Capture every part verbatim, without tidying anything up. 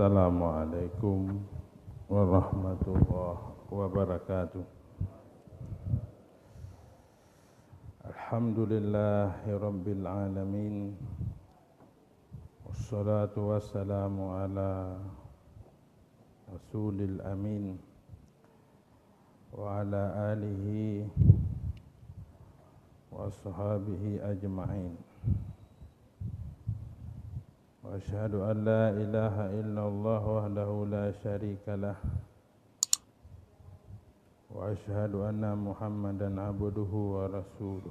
Assalamualaikum warahmatullahi wabarakatuh. Alhamdulillahirabbil alamin. Wassalatu wassalamu ala Rasulil amin wa ala alihi wa ashabihi ajma'in. Wa asyhadu an la ilaha illallah wahdahu la syarika lah. Wa asyhadu anna Muhammadan abduhu wa rasuluh.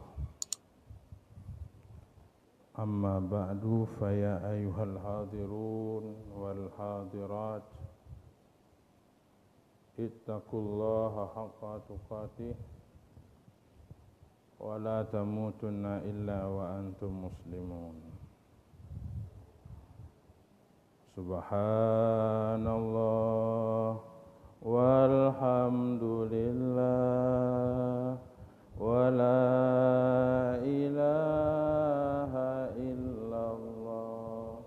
Amma ba'du, fa ya ayyuhal hadirun wal hadirat, ittaqullaha haqqa tuqatih wa la tamutunna illa wa antum muslimun. Subhanallah, walhamdulillah, wa la ilaha illallah,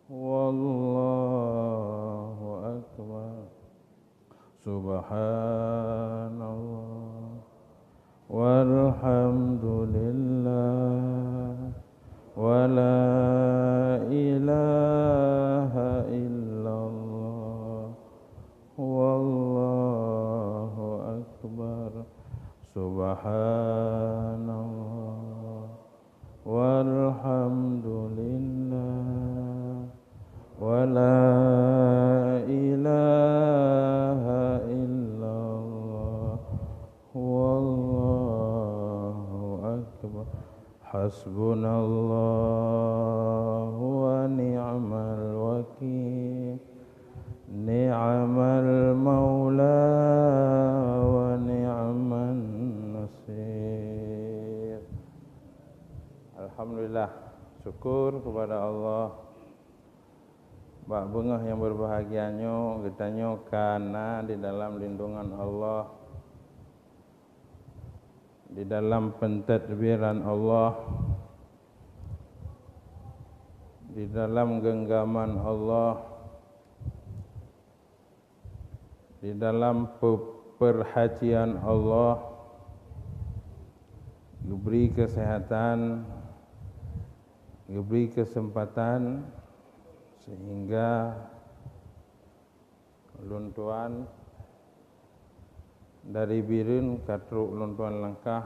wallahu akbar. Subhanallah, walhamdulillah, wa la ilaha illallah, wallahu akbar. Subhanallah, walhamdulillah, wa la ilaha illallah, wallahu akbar. Hasbunallahu wa ni'mal wakil. Ni'mal maula wa ni'man nasir. Alhamdulillah, syukur kepada Allah. Bak beungoh nyang berbahagia nyoe, geutanyoe ka na di dalam lindungan Allah, di dalam pentadbiran Allah, di dalam genggaman Allah, di dalam pe-, perhatian Allah, geubri kesehatan, geubri kesempatan, sehingga lôn tuan dari Bireuen ka trok lôn tuan langkah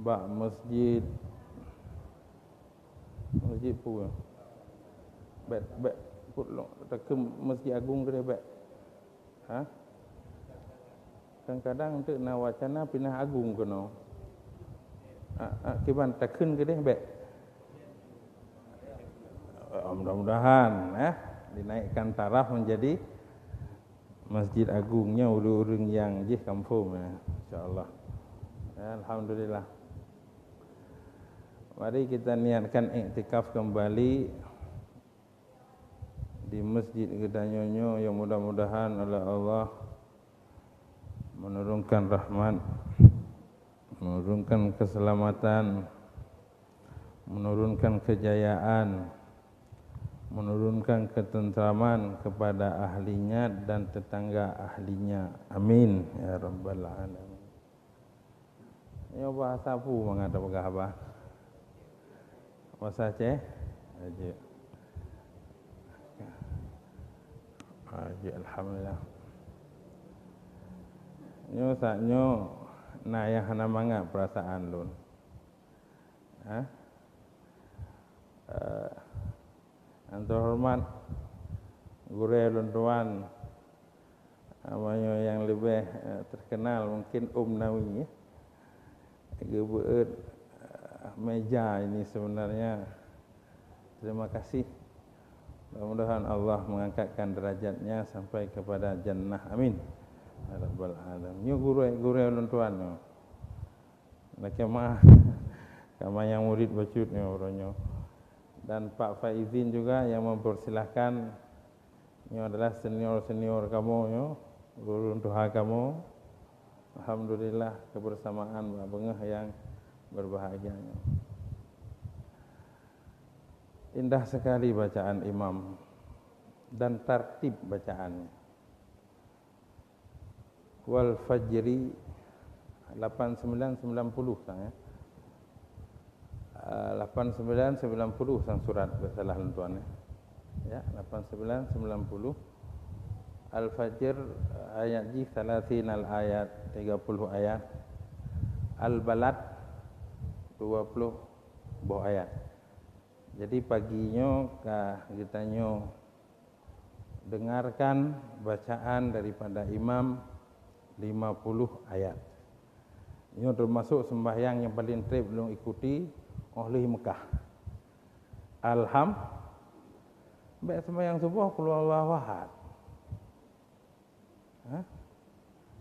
bak masjid, masjid peue? Bèk, bèk, peuet lôn, takheun Masjid Agung keudeh bèk. Ha? Kadang-kadang teuk na wacana pinah agung keunoe. A, a, kiban takheun keudeh bèk. Eh, mudah-mudahan, eh, dinaikkan taraf menjadi Masjid Agung nyoe ureueng-ureueng nyang jih kampung, ya, insya Allah. Ya, alhamdulillah. Mari kita niatkan iktikaf kembali di masjid geutanyoe nyoe, yang mudah-mudahan oleh Allah menurunkan rahmat, menurunkan keselamatan, menurunkan kejayaan, menurunkan ketentraman kepada ahlinya dan tetangga ahlinya. Amin ya rabbal alamin. Nyoe bahasa peue mangat tapeugah haba? Bahasa Aceh? Ajeuk. Ajeuk, alhamdulillah. Nyoe saat nyoe na nyang hana mangat perasaan lôn. Ha? Eh, nyang teuhoreumat gurèe lôn tuan, meunyoe nyang leubeh, eh, terkenal mungkin Om Nawi, ya. Geubeuet, eh, meja ini sebenarnya. Terima kasih. Mudah-mudahan Allah mengangkatkan derajatnya sampai kepada jannah. Amin. Ya Rabbal Alamin. Nyoe gurèe, gurèe lôn tuan nyoe. Lakèe meu'ah. Kama nyang murit bacut nyoe uroe nyoe. Dan Pak Faizin juga yang mempersilahkan, nyoe adalah senior-senior kamoe nyoe, gurèe tuha kamoe. Alhamdulillah, kebersamaan bak beungoh yang berbahagia nyoe. Indah sekali bacaan imam dan tartib bacaannya. Wal fajri, lapan sembilan sembilan puluh sang, ya. Ah, lapan sembilan sembilan puluh sang surat, bèk salah lôn tuan, ya. Ya, lapan sembilan sembilan puluh. Al-Fajr, ayat jih salasin al-ayat, tiga puluh ayat. Al-Balad, dua puluh boh ayat. Jadi pagi nyoe ka geutanyoe dengarkan bacaan daripada imam lima puluh ayat. Nyoe teumasok sembahyang nyang paleng trép lôn ikuti óh lheueh Mekah. Alham, bèk sembahyang suboh qul huwallahu ahad. Ha?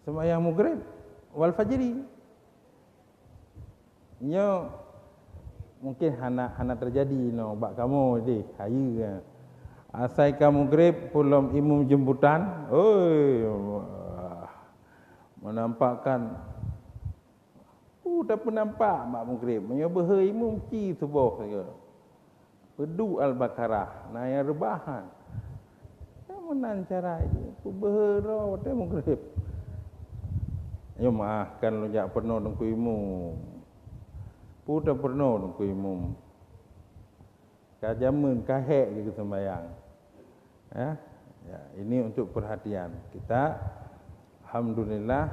Sembahyang Maghrib wal fajri. Nyoe mungkin hana, hana teujadi nyoe bak kamoe deh, hayeue. Asai ka Maghrib, pulom imum jemputan, oi, menampakkan Peue tapeunampak bak Maghrib, meunyoe beuhe imum ci suboh saja. Peuduek Al-Baqarah, na nyang reubah han. Nyang meunan cara jih, peubeuhe droe watèe Maghrib. Nyoe maah kan lôn jak peurunoe Teungku Imum. Peue tapeurunoe Teungku Imum? Ka jameun, ka hék jih geuseumbahyang. Ya, ya, ini untuk perhatian kita. Alhamdulillah,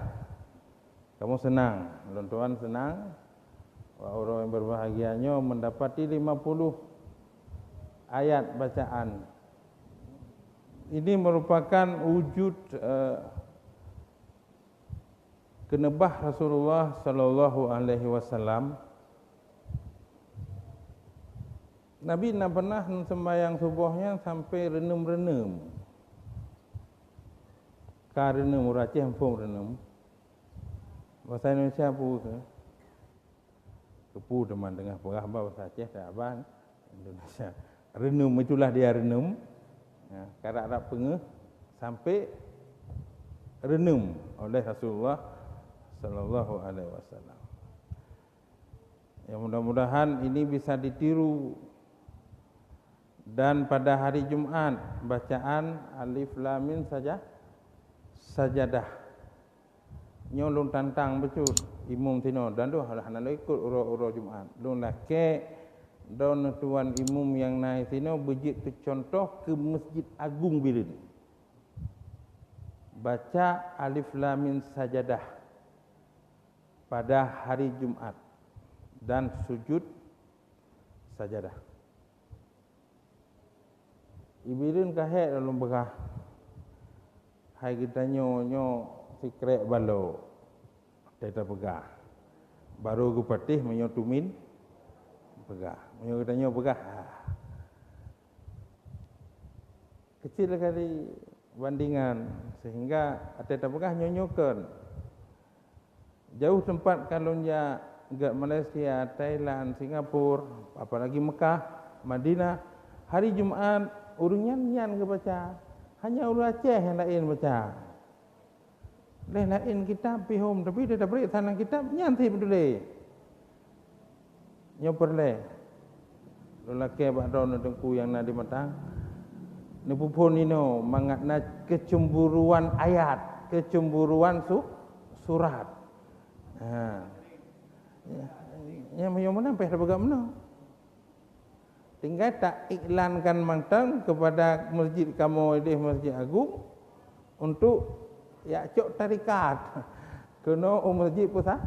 kamoe seunang, lôn tuan seunang. Wak uroe nyang berbahagia nyoe mendapati lima puluh ayat bacaan. Ini merupakan wujud, eh, keuneubah Rasulullah sallallahu alaihi wasallam. Nabi na pernah sembahyang suboh nyan sampai reuneuem-reuneuem. Ka reuneuem, ureueng Aceh muphom reuneuem. Bahasa Indonesia peue keuh? Keupeue teuma teungoh peugah bak bahasa Aceh, tak abang Indonesia. Reuneuem, itulah dia reuneuem. Ya, karap-rap peungeuh sampai reuneuem oleh Rasulullah sallallahu alaihi wasallam. Ya, mudah-mudahan ini bisa ditiru. Dan pada hari Jumat, bacaan Alif Lam Mim saja, sajadah. Nyoe lôn tantang bacut imum sinoe, dan dua hana lôn ikot uroe-uroe Jumat. Lôn lakèe droeneuh tuan imum nyang na sinoe beujeuet keu cuntoh keu Masjid Agung Bireuen. Baca Alif Lam Mim sajadah pada hari Jumat dan sujud sajadah. I Bireuen ka hék lôn peugah, hai geutanyoe nyoe sikrek balok, watèe tapeugah. Barô geupatéh meunyoe tumin peugah. Meunyoe geutanyoe peugah, ah, keucil kali bandingan, sehingga watèe tapeugah nyoe-nyoe kon. Jauh teumpat ka lôn jak, gèt Malaysia, Thailand, Singapura, apalagi Mekah, Madinah. Hari Jumat, ureueng nyan, nyan geubaca. Hanya ureueng Aceh nyang laén baca. Lé laén kitab pih hom, tapi dia tabri sanan kitab, nyan cit beutôi lé. Nyoe peureulèe lôn lakèe bak droeneuh teungku nyang na di Matang, neupeuphon inoe mangat na keucemburuan ayat, keucemburuan su-, surat. Ha. Ya, ya, meunyoe meunan payah tapeugah meunoe. Tinggai taiklankan mantong keupada masjid kamoe di Masjid Agung, untuk jak cok tarekat keunoe u masjid peusa-,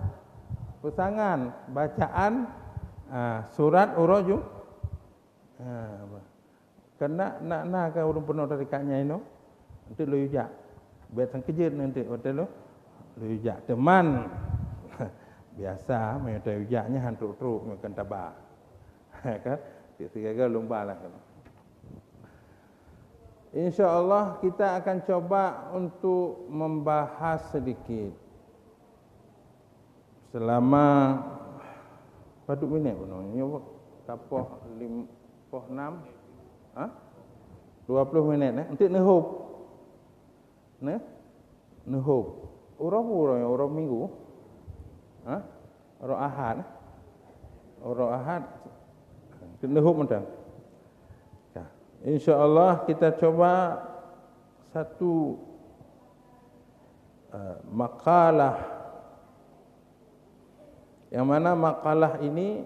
peusangan bacaan, ah, surat uroe Ju-, ah, apa. Keunan na, na ka ureueng peunoh tarekat nyan inoe, enteuk lôn jak. Bèk sangkeujeuet enteuk watèe lôn, lôn jak. Teuma biasa meunyoe tajak nyan han trok-trok nyoe kan taba. Kan? Tiep sigaga lomba lah kan. Insya Allah kita akan coba untuk membahas sedikit selama padum minit bunoe. Nyoe ka poh lim-, poh enam. Ha? Dua puluh minit, eh. Enteuk neuhôb. Neh? Neuhôb. Uroe peue uroe nyoe? Uroe Minggu? Ha? Uroe Ahad? Uroe Ahad. Neuhôb mantong. Insya Allah kita coba satu, eh, makalah, yang mana makalah ini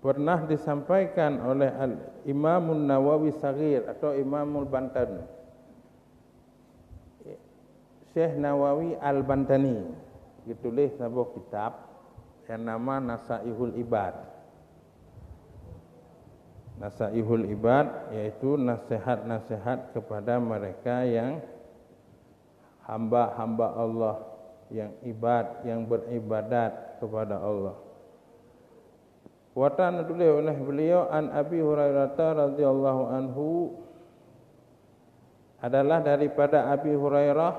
pernah disampaikan oleh Al-, Imamun Nawawi Saghir atau Imamul Bantan. Syekh Nawawi Al-Bantani geutuléh saboh kitab nyang nama Nasaihul Ibad. Nasaihul Ibad yaitu nasihat-nasihat kepada mereka yang hamba-hamba Allah, yang ibad, yang beribadat kepada Allah. Wata neutuléh oleh beliau, an Abi Hurairah radhiyallahu anhu, adalah daripada Abi Hurairah.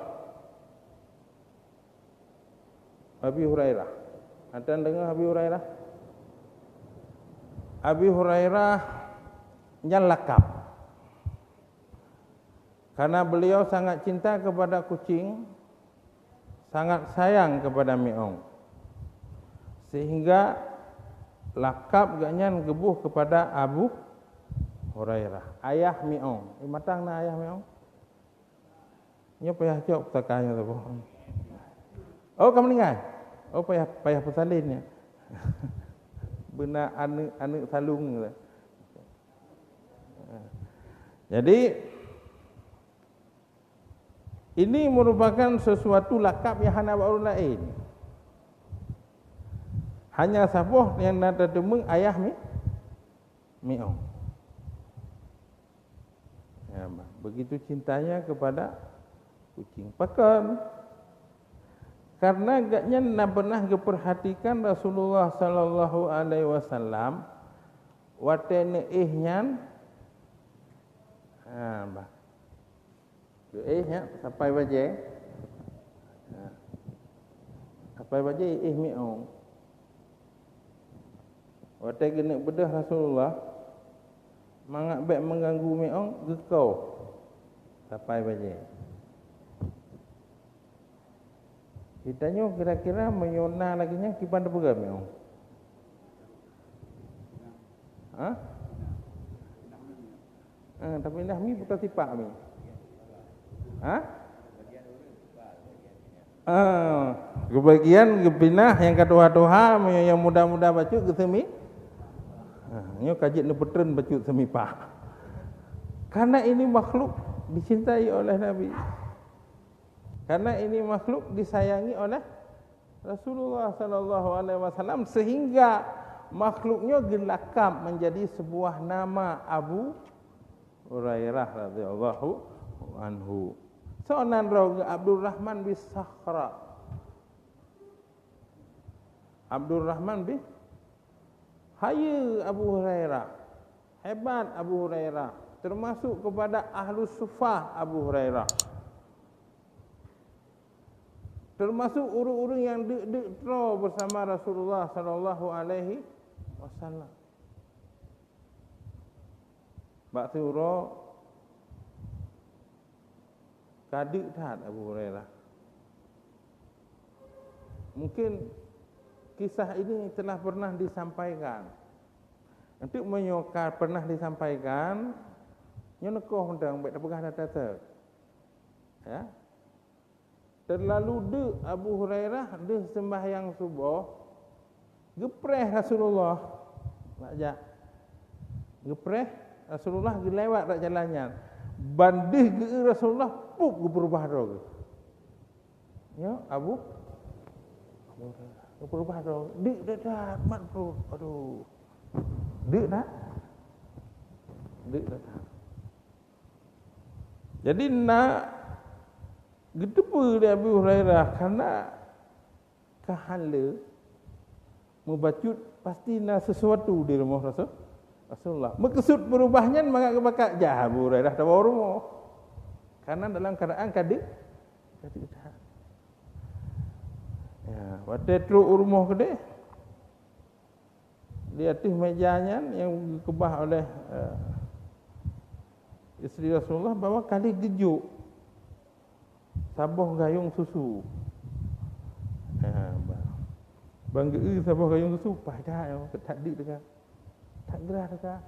Abi Hurairah. Ata deungoe Abi Hurairah? Abi Hurairah nyan lakab. Karena beliau sangat cinta kepada kucing, sangat sayang kepada miong. Sehingga lakab gobnyan geuboh kepada Abu Hurairah, ayah miong. Eh, matang na ayah miong? Nyoe payah cok pusaka nyoe saboh. Oh, ka meuninggai? Oh, payah, payah peusalin nyoe. Beuna aneuk, aneuk salong. Jadi, ini merupakan sesuatu lakab yang hana bak ureuëng laén. Hanya saboh nyang na tateumeung ayah mi, miong. Ya, begitu cintanya kepada kucing. Pakon? Karena gobnyan na pernah geupeurhatikan Rasulullah sallallahu alaihi wasallam watée neuéh nyan, ha, bah. Geuéh nyan sampai bajée. Ha. Sampai bajée éh miong. Watée geuneuk beudôh Rasulullah, mangat bék meuganggu miong, geukoh sampai bajée. Geutanyoe kira-kira meunyoe na lagée nyan kiban teupeugah miong? Ha? Eh, tapi indah mi putar sipak mi. Ha? Ah, geubagian geupinah nyang ka tuha-tuha, meunyoe nyang muda-muda bacut geuseumi. Ah, nyoe ka jeuet neupeutreun bacut seumi pah. Karena ini makhluk dicintai oleh Nabi. Karena ini makhluk disayangi oleh Rasulullah sallallahu alaihi wasallam, sehingga makhluk nyoe geulakab menjadi sebuah nama Abu Hurairah radhiyallahu anhu. Soe nan droe geuh? Abdurrahman bin Sakhra. Abdurrahman bin, hayeue Abu Hurairah, hebat Abu Hurairah, termasuk kepada ahlu sufah Abu Hurairah, termasuk ureuëng-ureuëng nyang deuk-deuk troe bersama Rasulullah sallallahu alaihi wasallam. Bak siuroe ka deuk that Abu Hurairah. Mungkin kisah ini telah pernah disampaikan. Untuk meunyoe ka pernah disampaikan, nyoe neukoh mantong, bék tapeugah that-that. Ya. Terlalu deuk Abu Hurairah deuh sembahyang suboh, geupreh Rasulullah. Nak jak. Geupreh Rasulullah geulewat rak jalan nyan. Ban deuh geu Rasulullah, pup, geupeurubah droe geuh. Ya, Abu, Abu Hurairah. Geupeurubah droe. Deuk that-that, mat pruet. Aduh. Deuk that? Deuk that-that. Jadi na geuteupeue lé Abu Hurairah, karena ka han le meubacut, pasti na sesuatu di rumoh Rasul, Rasulullah. Meukeusut beurubah nyan mangat geubakat, jak Abu Hurairah tabawa u rumoh. Karena dalam keuadaan ka deuk, ka deuk that. Ya, watée trok u rumoh keudeh, di ateueh meja nyan nyang geukeubah oleh, eh, isteri Rasulullah bahwa ka lheueh geujok saboh gayong susu. Ha, ba-, ban geu-eu saboh gayong susu, paih that, that deuk teuka. That grah teuka.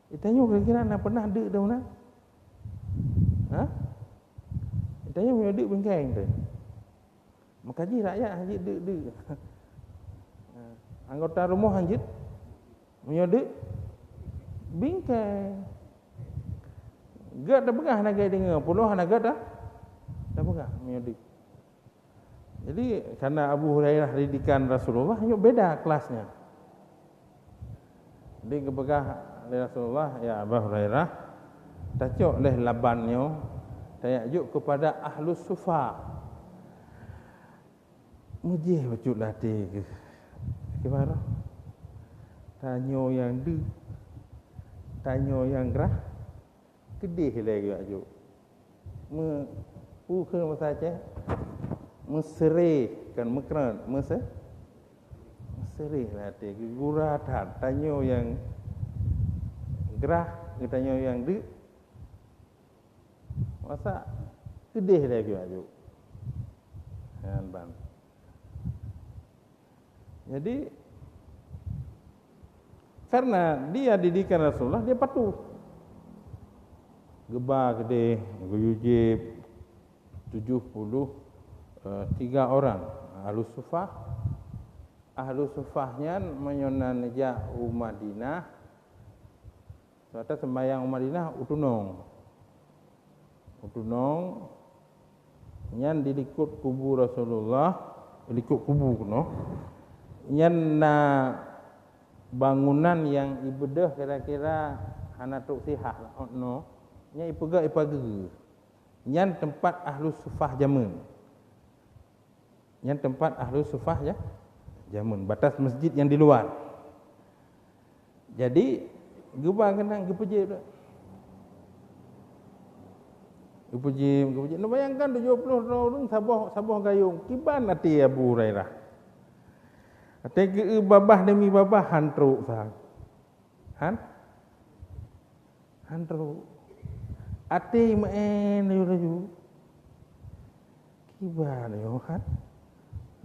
Geutanyoe kira-kira na pernah deuk dah meunan? Ha? Geutanyoe meunyoe deuk bingkai teuh. Maka jih rakyat hana jeuet deuk-deuk. Anggota rumoh hana jeuet meunyoe deuk bingkai. Gét tapeugah hana gét deungoe, pulo hana gét ta-, tapeugah meunyoe deuk. Jadi, karena Abu Hurairah didikan Rasulullah, nyoe beda kelasnya. Jadi, geupeugah lé Rasulullah, "Ya Abu Hurairah, tacok lé laban nyoe, tajak jok kepada ahlus sufa." Meujih bacut lam até geuh. Kiban roh? Tanyoe nyang deuk, tanyoe nyang grah, keudeh lé geuh jok. Me-, peue kheun basa Aceh? Meuseureh, kon meukreun, meuse-, meuseureh lam até geuh, geugura that. Tanyoe nyang grah, geutanyoe nyang deuk, masa keudeh lé geuh jok. Nyan ban. Jadi, karena dia didikan Rasulullah, dia patuh. Geuba keudeh, geuyue jieb tujoh puluh tiga orang. Ahlus Sufah, Ahlus Sufah nyan meunyoe na neujak u Madinah, Serta sembahyang u Madinah u tunong. U tunong nyan di likot kubu Rasulullah, di likot kubu keunoe. Nyan na bangunan nyang ibeudôh kira-kira hana trok sihah lah, oh, no. Nyan ipeugah ipageue. Nyan teumpat ahlus sufah jameun. Nyan teumpat ahlus sufah ja-, jameun, batas masjid nyang di luar. Jadi, geuba keunan geupeujieb. Geupeujieb, geupeujieb. Neubayangkan tujoh ploh droe ureueng saboh, saboh gayong. Kiban até Abu Hurairah. Até geu babah demi babah han trok sa. Han? Han trok. Até meu'en laju-laju. Kiban nyoe han?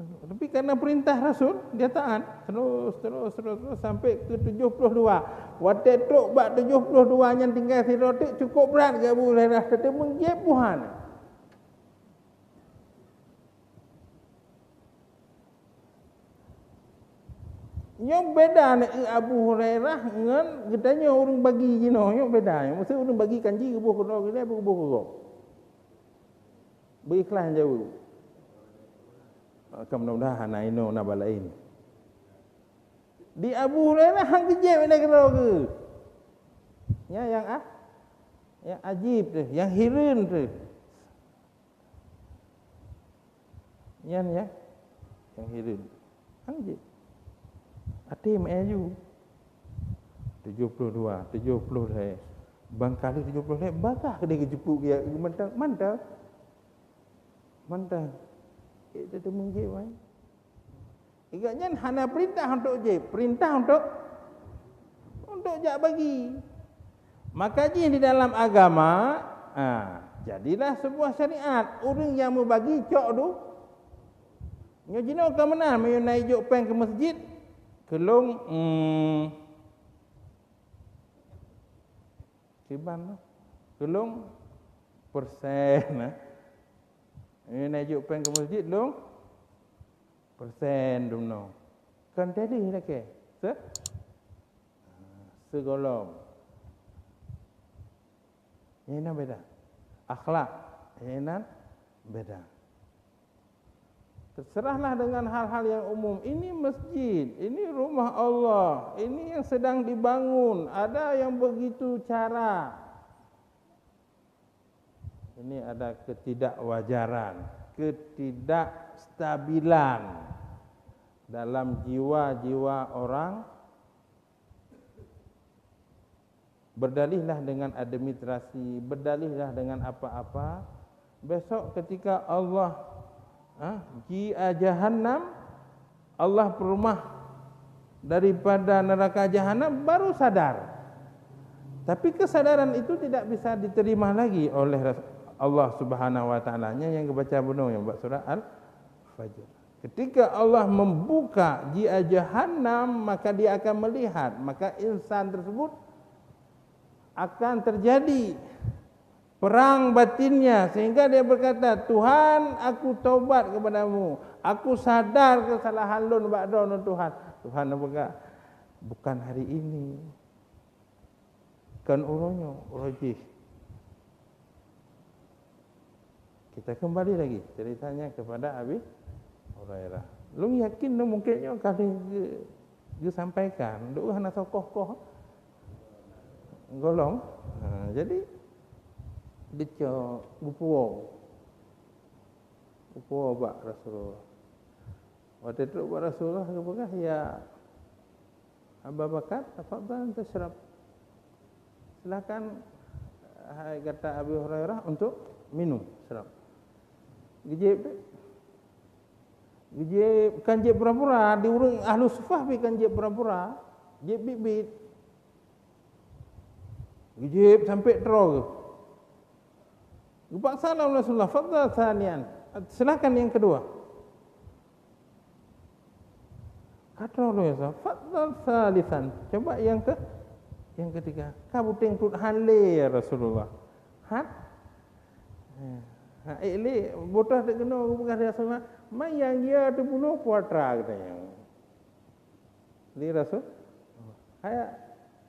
Tapi karena perintah Rasul, dia taat. Terus, terus, terus, terus sampai ke tujoh ploh dua. Watèe trok bak tujoh ploh dua nyan tinggai sidroe teuk, cukup brat keu Abu Hurairah, teuteumeung jieb buhan. Nyoe beda neu Abu Hurairah ngon geutanyoe ureueng bagi jinoe. Nyoe beda. Nyoe meusti ureueng bagi kanji geuboh keudroe keudeh, geuboh keu gob. Beu ikhlas jaweueb. Ka mudah-mudahan hana inoe na bak laén. Di Abu Hurairah han geujieb lé keudroe geuh. Nyan nyang a-, nyang ajib teuh, nyang hireuen teuh. Nyan nyang, nyang hireuen. Han jeuet. Até meu'en laju. Tujoh ploh dua, tujoh ploh lhèe. Bang kali tujoh ploh lhèe, bagah keudeh geucukup geuya mantong, mantong. Mantong. Eh, teuteumeung jieb, wai. Ingat nyan hana perintah untuk jieb, perintah untuk, untuk jak bagi. Maka jih di dalam agama, ha, jadilah sebuah syariat. Ureueng nyang meubagi cok du-, nyoe jinoe ka meunan, meunyoe na ijok péng keu masjid, keu lôn, hmm, kiban, keu lôn persen, eh. Meunyoe na ijok péng keu masjid, lôn persen dumnoe. Kon teuh lakèe. Se-, seugolom. Nyan inan beda. Akhlak, nyan inan beda. Terserahlah dengan hal-hal yang umum. Ini masjid, ini rumah Allah, ini yang sedang dibangun, ada yang begitu cara. Ini ada ketidakwajaran, ketidakstabilan dalam jiwa-jiwa orang. Berdalihlah dengan administrasi, berdalihlah dengan apa-apa. Besok ketika Allah, ha, ji a jahannam, Allah peurumah daripada neraka jahanam, baru sadar. Tapi kesadaran itu tidak bisa diterima lagi oleh Ras-, Allah Subhanahu wa Ta'ala. Nyan nyang geubaca bunoe nyan bak surah Al-Fajr. Ketika Allah membuka ji a jahannam, maka Dia akan melihat, maka insan tersebut akan terjadi perang batinnya, sehingga dia berkata, "Tuhan, aku taubat kepadamu. Aku sadar kesalahan lôn bak droeneuh, Tuhan." Tuhan peugah, "Bukan hari ini. Kon uroe nyoe, uroe jih." Kita kembali lagi ceritanya kepada Abi Hurairah. Lôn yakin lôn mungkin nyoe ka lheueh ge-, geusampaikan, duek hana soe koh-koh golom. Ha, jadi, geucok, geupuwoe. Geupuwoe bak Rasulullah. Watèe trok bak Rasulullah, geupeugah, "Ya Abu Bakar, tafadhal tasyrab. Silakan, hai gata Abi Hurairah, untuk minum, syarab." Geujép, geujép, kan jép pura-pura, di ureueng ahlu sufah pih kan jép pura-pura, jép biet-biet. Geujép sampai troe geuh. Geupaksa lom Rasulullah, "Fadhal tsaniyan." "Silakan yang kedua." Ka troe lom, ya Rasulullah. "Fadhal tsalitsan." Coba yang ke, yang ketiga. Ka buteng pruet han lé, ya Rasulullah. Han? Ha, ék lé, botoh teuk keunoe geupeugah lé Rasulullah, "Man nyang jeuet teubunoe peue atra geutanyoe?" Lé Rasul. Hai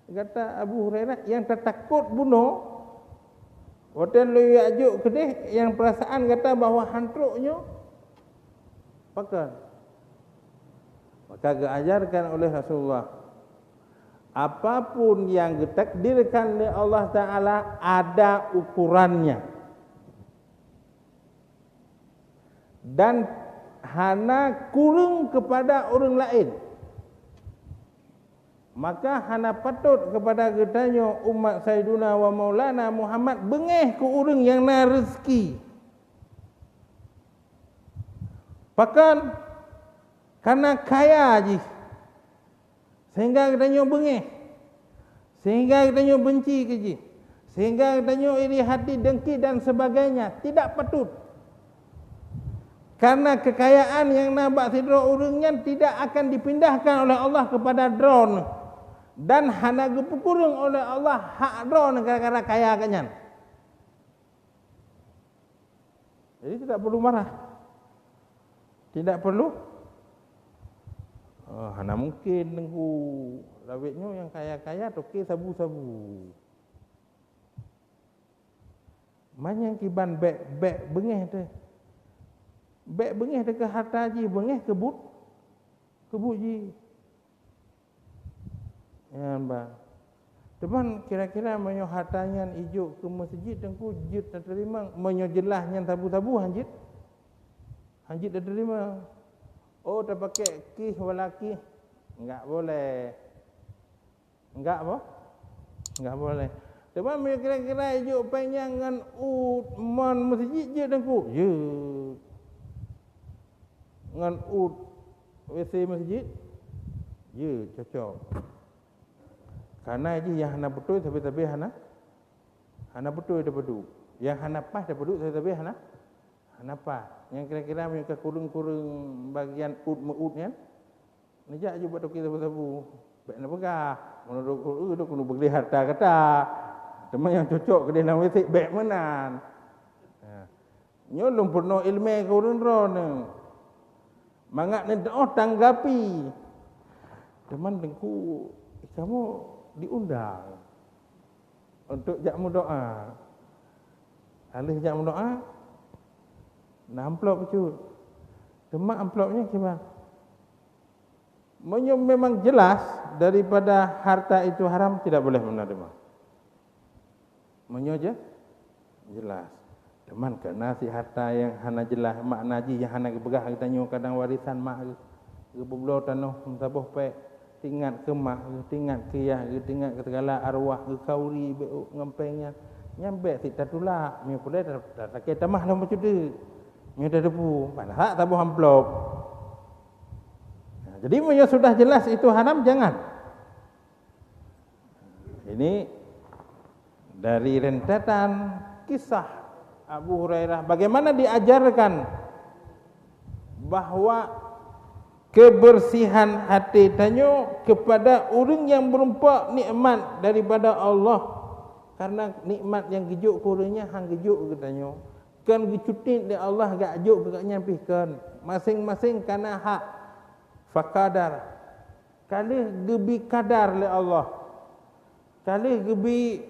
gata Abu Hurairah nyang tatakot bunoe, watèe lôn jak jok keudeh nyang peurasaan gata bahwa han trok nyoe, pakon? Maka geuajarkan oleh Rasulullah, apapun yang geutakdirkan lé Allah Taala ada ukurannya. Dan hana kureueng keupada ureueng laén. Maka hana patot keupada geutanyoe umat Saiduna wa Maulana Muhammad beungéh keu ureueng nyang na reuzeki. Pakon? Kareuna kaya jih. Sehingga geutanyoe beungéh, sehingga geutanyoe benci keu jih, sehingga geutanyoe iri hati, dengki dan sebagainya, tidak patut. Karena kekayaan nyang na bak sidroe ureuëng nyan tidak akan dipindahkan oleh Allah kepada droeneuh, dan hana geupeukureueng oleh Allah hak droeneuh gara-gara kaya geuh nyan. Jadi tidak perlu marah. Tidak perlu. Oh, hana mungkin Teungku. Lawét nyoe nyang kaya-kaya toke sabu-sabu. Manyang kiban bék, bék beungéh teuh. Bék beungéh teuh keu harta jih, beungéh keu buet, keu buet jih. Nyan ba. Teuma kira-kira meunyoe harta nyan ijok keu meuseujid Teungku jeuet tateurimong, meunyoe jeulaih nyan sabu-sabu han jeuet, han jeuet tateurimong. Oh, tapakèk kih wala kih, enggak boleh. Enggak apa? Enggak boleh. Teuma meunyoe kira-kira ijok péng nyan ngon ut mon meuseujid jeuet Teungku, jeuet. Ngon ut WC meuseujid, jeuet, cocok. Karena jih nyang hana beutôi sabe-sabe hana, hana beutôi tapeuduek. Nyang hana paih tapeuduek sabe-sabe hana, hana paih. Nyang kira-kira meunyoe ka kureueng-kureueng bagian ut meu-ut nyan, neujak jih bak toke sabu-sabu. Bék neupeugah, meunurot ulôn keuneuk beugléh harta gata. Teuma nyang cocok keudéh lam WC, bék meunan. Ha. Nyoe lôn peurunoe iéleumé keu ureuëng droeneuh. Mangat neuteu'oh tanggapi. Teuma Teungku, kamoe diundang untuk jak meudoa. Alheuh jak meudoa, na amplop bacut. Teuma amplop nyan kiban? Meunyoe memang jelas daripada harta itu haram, tidak boleh menerima. Meunyoe je, jelas. Teuma keureuna si harta nyang hana jelas, makna jih nyang hana geupeugah geutanyoe kadang warisan mak geuh, geupeubloe tanoh saboh pék, teuingat keu mak geuh, teuingat keu yah geuh, teuingat keu sigala arwah geuh, khauri bék ngon péng nyan. Nyan bék sit tatulak, meunyoe peureulée ta-, ta-, takée tamah lom bacut teuk. Meunyoe tateupeue, ban hak saboh amplop. Nah, jadi meunyoe sudah jelas itu haram, jangan. Ini dari rentetan kisah Abu Hurairah, bagaimana diajarkan bahwa kebersihan hati tanyoe kepada ureuëng nyang meurumpok nikmat daripada Allah, Karena nikmat nyang geujok keu ureuëng nyan han geujok keu geutanyoe. Kon geucutit lé Allah geujok keu gobnyan pih kon. Maséng-maséng kana hak. Faqadar. Ka lheueh geubi kadar lé Allah. Ka lheueh geubi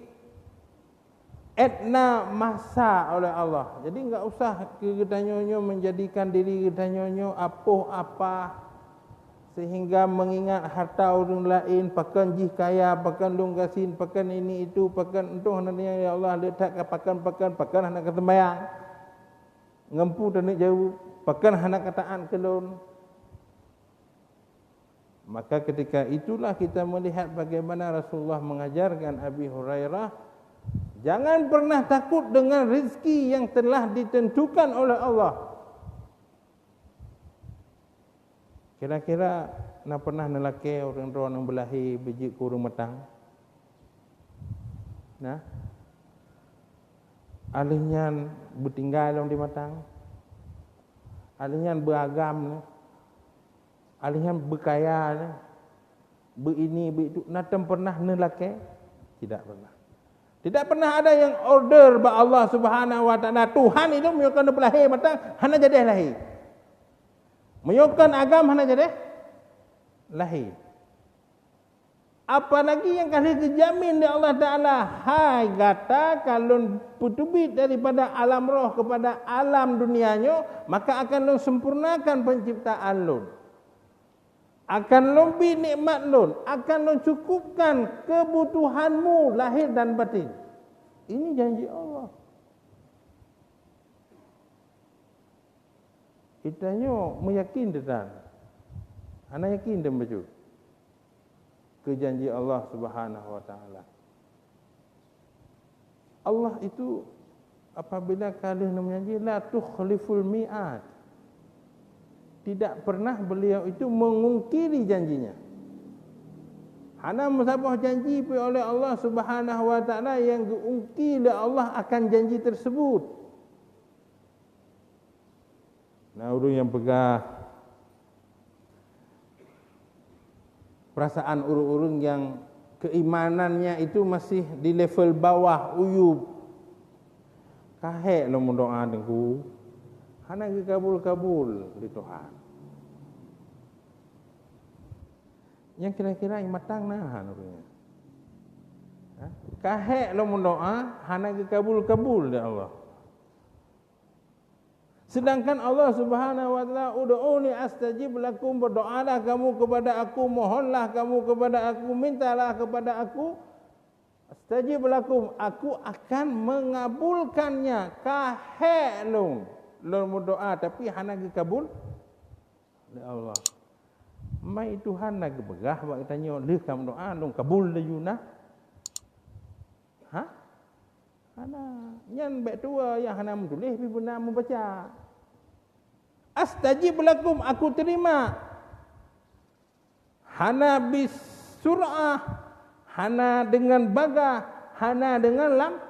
etna masa oleh Allah. Jadi enggak usah keu geutanyoe nyoe menjadikan diri geutanyoe nyoe apoh apa, sehingga mengingat harta ureuëng laén, pakon jih kaya, pakon lôn gasien, pakon ini itu, pakon untông hana, ya Allah, le that ka pakon-pakon, pakon hana ka seumayang. Ngon peue taneuk jaweueb, pakon hana ka taát keu lôn. Maka ketika itulah kita melihat bagaimana Rasulullah mengajarkan Abi Hurairah, jangan pernah takut dengan rezeki yang telah ditentukan oleh Allah. Kira-kira na pernah neulakée ureuëng droe nyang beulahé beujeuet keu ureuëng matang? Nah, aleuh nyan beutinggai lom di matang, aleuh nyan beuagam, aleuh nyan beukaya, beu ini, beu itu, na tem pernah neulakée? Tidak pernah. Tidak pernah ada yang order bak Allah Subhanahu wa Taala, Tuhan itu meunyoe kon neupeulahé matang, hana jadi lahé. Meunyoe kon agam, hana jadi lahé. Apalagi nyang ka lheueh geujamin lé Allah Taala, hai gata ka lôn peuteubiet daripada alam roh kepada alam dunia nyoe, maka akan lôn sempurnakan penciptaan lôn. Akan lôn bi nikmat lôn, akan lôn cukupkan keubutuhanmu lahé dan batin. Ini janji Allah. Geutanyoe meuyakin teutan. Hana yakin dan bacut keu janji Allah Subhanahu wa Taala. Allah itu apabila ka lheueh neujanji, la tukhliful mi'ad. Tidak pernah beliau itu mengungkiri janjinya. Hana meusaboh janji pih oleh Allah Subhanahu wa Taala nyang geuungki lé Allah akan janji tersebut. Na ureuëng nyang peugah perasaan ureuëng-ureuëng nyang keimanannya itu masih di level bawah, uyub. Ka hék lôn meudoá Teungku, hana geukabul-kabul lé Tuhan. Nyang kira-kira nyang matang na ureuëng nyan. Ha? Ka hék lôn meudoá, hana geukabul-kabul lé Allah. Sedangkan Allah Subhanahu wa Taala, "Ud'uni astajib lakum," berdoalah kamu kepada Aku, mohonlah kamu kepada Aku, mintalah kepada Aku, "astajib lakum," Aku akan mengabulkannya. Ka hék lôn, lôn meudoá, tapi hana geukabul lé Allah. Mai Tuhan na geupeugah bak geutanyoe, "Lheueh ka meudoá, lôn kabul laju na." Ha? Hana. Nyan bék tuwoe nyang hana meutuléh pih beuna meubaca. "Astajib lakum," Aku terima. Hana bisur'ah, hana deungon bagah, hana deungon lam-,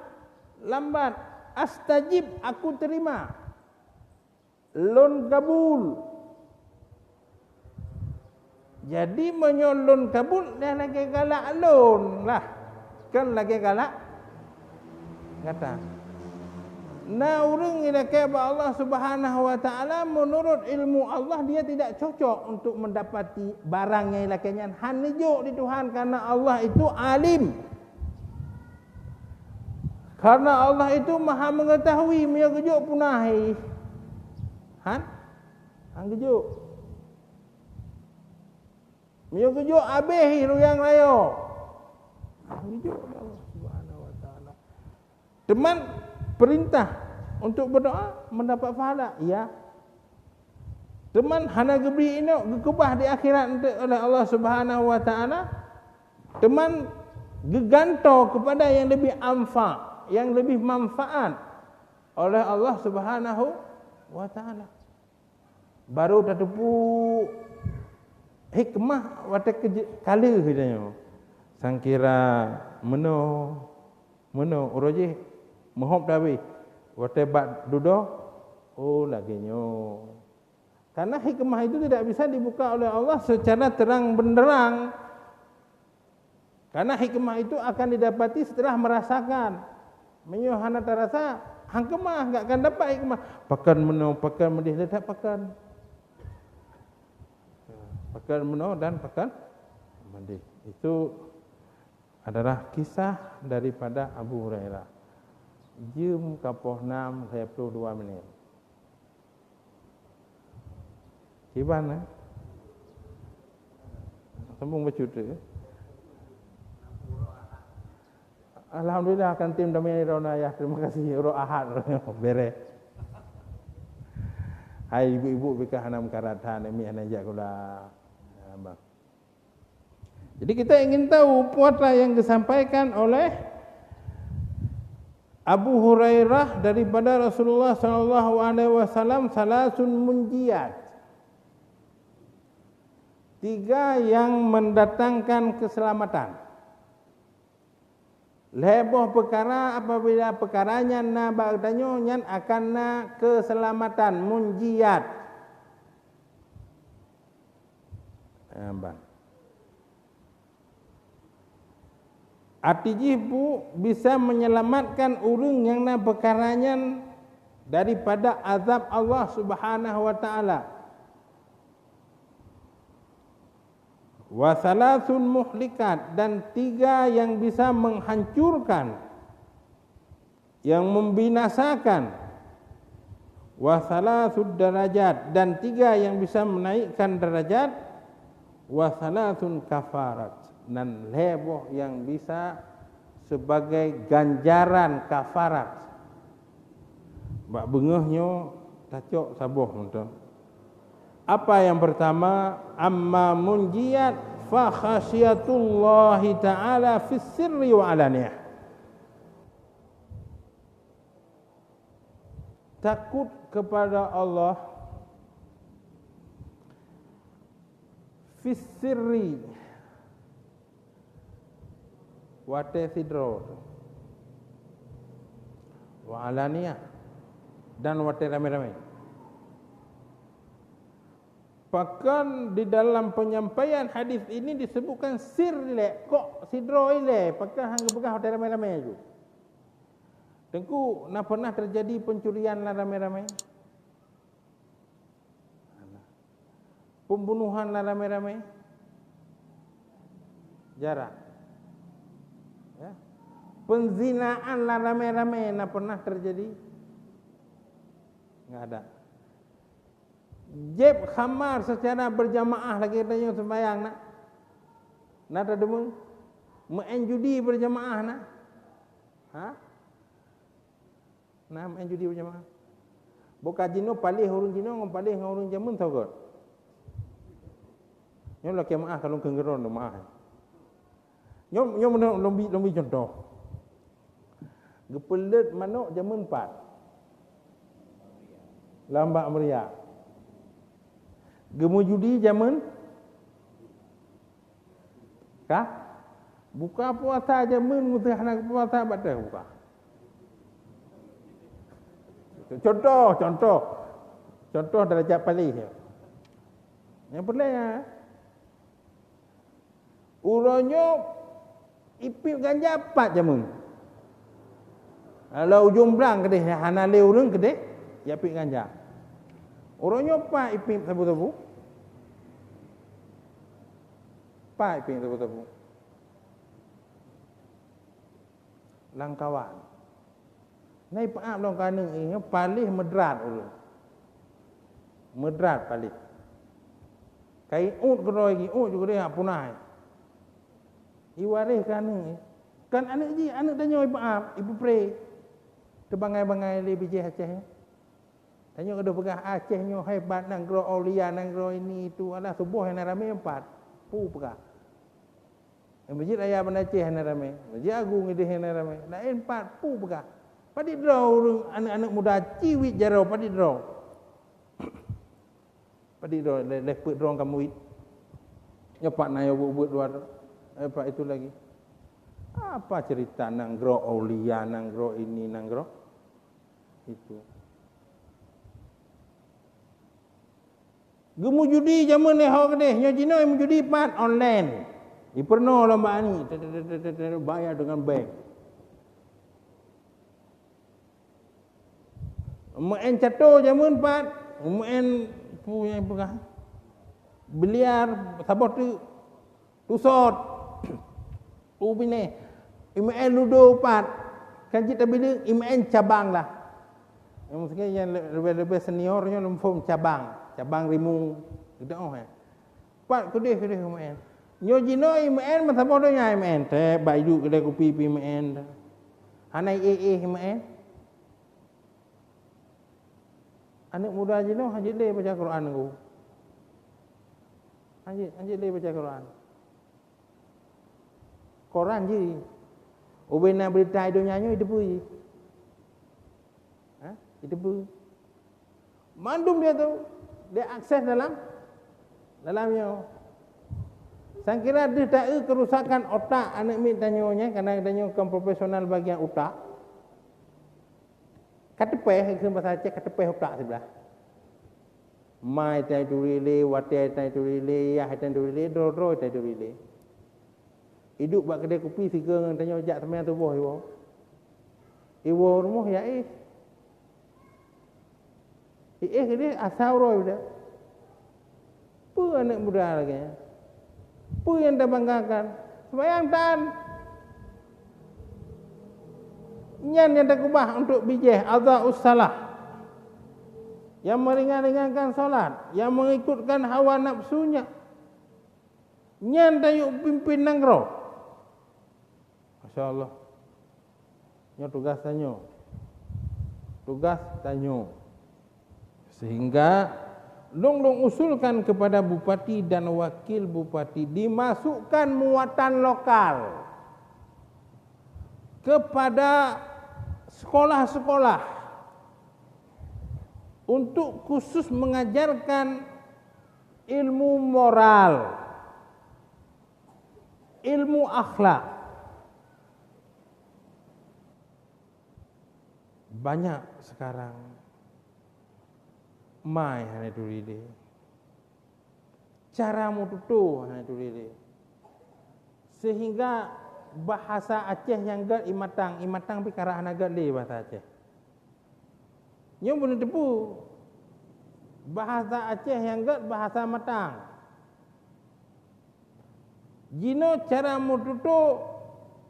lambat. "Astajib," Aku terima. Lôn kabul. Jadi, meunyoe lôn kabul, dah lagée galak lôn lah. Kon lagée galak gata. Na ureuëng ilakée bak Allah Subhanahu wa Taala, menurut ilmu Allah, dia tidak cocok untuk mendapati barang nyang ilakée nyan. Hana jok di Tuhan, karena Allah itu alim. Karena Allah itu maha mengetahui, meunyoe geujok punah, hai. Han? Han geujok. Meunyoe geujok abéh ruyang rayo. Han geujok lé Allah Subhanahu wa Taala. Teuma perintah untuk berdoa mendapat pahala, ya. Teuma hana geubri inok geukeubah di akhirat eunteuk oleh Allah Subhanahu wa Taala. Teuma geugantoe kepada yang lebih anfa, yang lebih manfaat oleh Allah Subhanahu wa Taala. Baru tateupeue hikmah watée keu-, ka lheueh geutanyoe. Sangkira meunoe, meunoe, uroe jih meuhop tabéh. Watée bak dudoe, oh, lagée nyoe. Karena hikmah itu tidak bisa dibuka oleh Allah secara terang benderang. Karena hikmah itu akan didapati setelah merasakan. Meunyoe hana tarasa, han keumah, enggak akan dapat hikmah. Pakon meunoe, pakon meudeh, letak pakon. Pakon meunoe dan pakon meudeh. Itu adalah kisah daripada Abu Hurairah. Jeuem ka poh nam lhèe ploh dua minit. Kiban, eh? Sambung bacut tu. Alhamdulillah, kan tim damai rona ya. Terima kasih. Uroe Ahad. Beres. Hai ibu-ibu, bika hana meukarat, ha, nami hana jak gula. Ya, bang. Jadi kita ingin tahu puasa yang disampaikan oleh Abu Hurairah daripada Rasulullah sallallahu alaihi wasallam, salasun munjiyat. Tiga yang mendatangkan keselamatan. Lhèe boh peukara, apabila peukara nyan na bak geutanyoe, nyan akan na keuseulamatan, munjiat. Nyan ban. Arti jih bu, bisa menyelamatkan ureuëng nyang na peukara nyan daripada azab Allah Subhanahu wa Taala. Wa salasun muhlikat, dan tiga yang bisa menghancurkan, yang membinasakan. Wa salasud darajat, dan tiga yang bisa menaikkan derajat. Wa salasun kafarat, dan lhèe boh yang bisa sebagai ganjaran kafarat. Bak beungoh nyoe tacok saboh mantong. Apa yang pertama? Amma munjiyat fa khasyatullahi ta'ala fis sirri wa alaniyah. Takut kepada Allah fis sirri, watèe sidroe, wa alaniyah, dan watèe ramé-ramé. Bahkan di dalam penyampaian hadis ini disebutkan sir lé, kok sidroe ilèe, bahkan han geupeugah watèe ramé-ramé ju. Teungku, na pernah terjadi pencurian lam ramé-ramé? Pembunuhan lam ramé-ramé? Jarang. Ya. Penzinaan lam ramé-ramé na pernah terjadi? Enggak ada. Jép khamar secara berjamaah lagèe tanyoe sembahyang na? Na tadeungoe? Meu'en judi berjamaah na? Ha? Na meu'en judi berjamaah? Boh ka jinoe paléh ureuëng jinoe ngon paléh ngon ureuëng jameun sagoe. Nyoe lakèe meu'ah ka lôn kheun keudroe meu'ah. Nyoe, nyoe meunan lôn bi, lôn bi cuntoh. Geupeuleuet manok jameun pat. Lam bak meuria. Geumeujudi jameun Ka? Buka puasa jameun, meuseuh hana puasa bak teuh buka. Contoh, contoh. Contoh darajat paléh. Nyang peureulèe, uroe nyoe ipip ganja pat jameun. Lam ujong blang keudeh, hana lé ureuëng keudeh, ya pip ganja. Uroe nyoe pat ipip sabu-sabu. Pat ipip sabu-sabu. Lam kawan. Na ipeu'ab lom keu aneuk nyoe paléh meudrat ureuëng. Meudrat paléh. Ka iôt keudroe, iôt ju keudeh hana punah. Iwaréh keu aneuk. Kan aneuk jih, aneuk tanyoe ipeu'ab, ipeupreh. Teubangai-bangai lé bijéh Aceh. Tanyoe ka deuh peugah Aceh nyoe hebat, nanggroe aulia, nanggroe ini itu, alah tuboh nyang na ramé pat. Peue peugah? Masjid Raya Banda Aceh hana ramé, Masjid Agung idéh hana ramé. Laén pat peue peugah. Padit droe ureuëng aneuk-aneuk muda ciwit jaroe padit droe. Padit droe lé, lé peuet droe ka muwit. Nyoe pat na nyang buet-buet dua droe. Eh, pat itu lagi. Apa cerita nanggroe aulia, nanggroe ini, nanggroe itu. Geumeujudi jameun lé ho keudeh, nyoe jinoe meujudi pat online. Ipeurunoe lom bak aneuk, tet, tet, tet, tet, tet, bayar dengan bank. Meu'en cato jameun pat, meu'en peue nyang peugah, biliar, saboh teuk, tusot, u binéh, imeu'en ludo pat, kan cit tabileung, imeu'en cabang lah. Nyang mungken nyang le-, leubeh-leubeh senior nyoe lom phon cabang, cabang rimueng, geutanyoe, eh. Pat keudeh-keudeh meu'en. Nyoe jinoe imeu'en meusaboh donya imeu'en. Teuh, bak iduek keudeh kupi pih imeu'en. Hana éh-éh imeu'en. Aneuk muda jinoe hanjeuet lé baca Quran ngon. Hanjeuet, hanjeuet lé baca Quran. Koran jih. Ubena beurita i donya nyoe jiteupeue jih. Ha? Jiteupeue. Mandum dia tu, dia akses dalam, dalam nyoe. Sang kira deuh taeu kerusakan otak aneuk miet tanyoe nyan, karena tanyoe kon profesional bagian utak. Ka teupeh, kheun bahasa Aceh, ka teupeh utak siblah. Mai tai turi lé, watèe tai turi lé, yah tai turi lé, droe-droe tai turi lé. Iduek bak keudè kupi sigoe ngon tanyoe jak seumayang suboh iwoe. Iwoe rumoh ya éh. Éh keudeh asa uroe dah. Peue aneuk muda lagèe nyan? Peue nyang tabanggakan? Seumayang tan. Nyan nyang takeubah untuk bijéh, adha'us shalah. Nyang meuringan-ringankan salat, nyang mengikutkan hawa nafsunya. Nyan tayue pimpin nanggroe. Masya Allah. Nyoe tugas tanyoe. Tugas tanyoe. Sehingga lôn, lôn usulkan kepada bupati dan wakil bupati dimasukkan muatan lokal kepada sekolah-sekolah untuk khusus mengajarkan ilmu moral, ilmu akhlak. Banyak sekarang mai hana turi lé. Cara meututoe hana turi lé. Sehingga bahasa Aceh nyang gèt imatang, imatang pih karap hana gèt lé bahasa Aceh. Nyoe beuneuteupeu, bahasa Aceh nyang gèt bahasa matang. Jinoe cara meututoe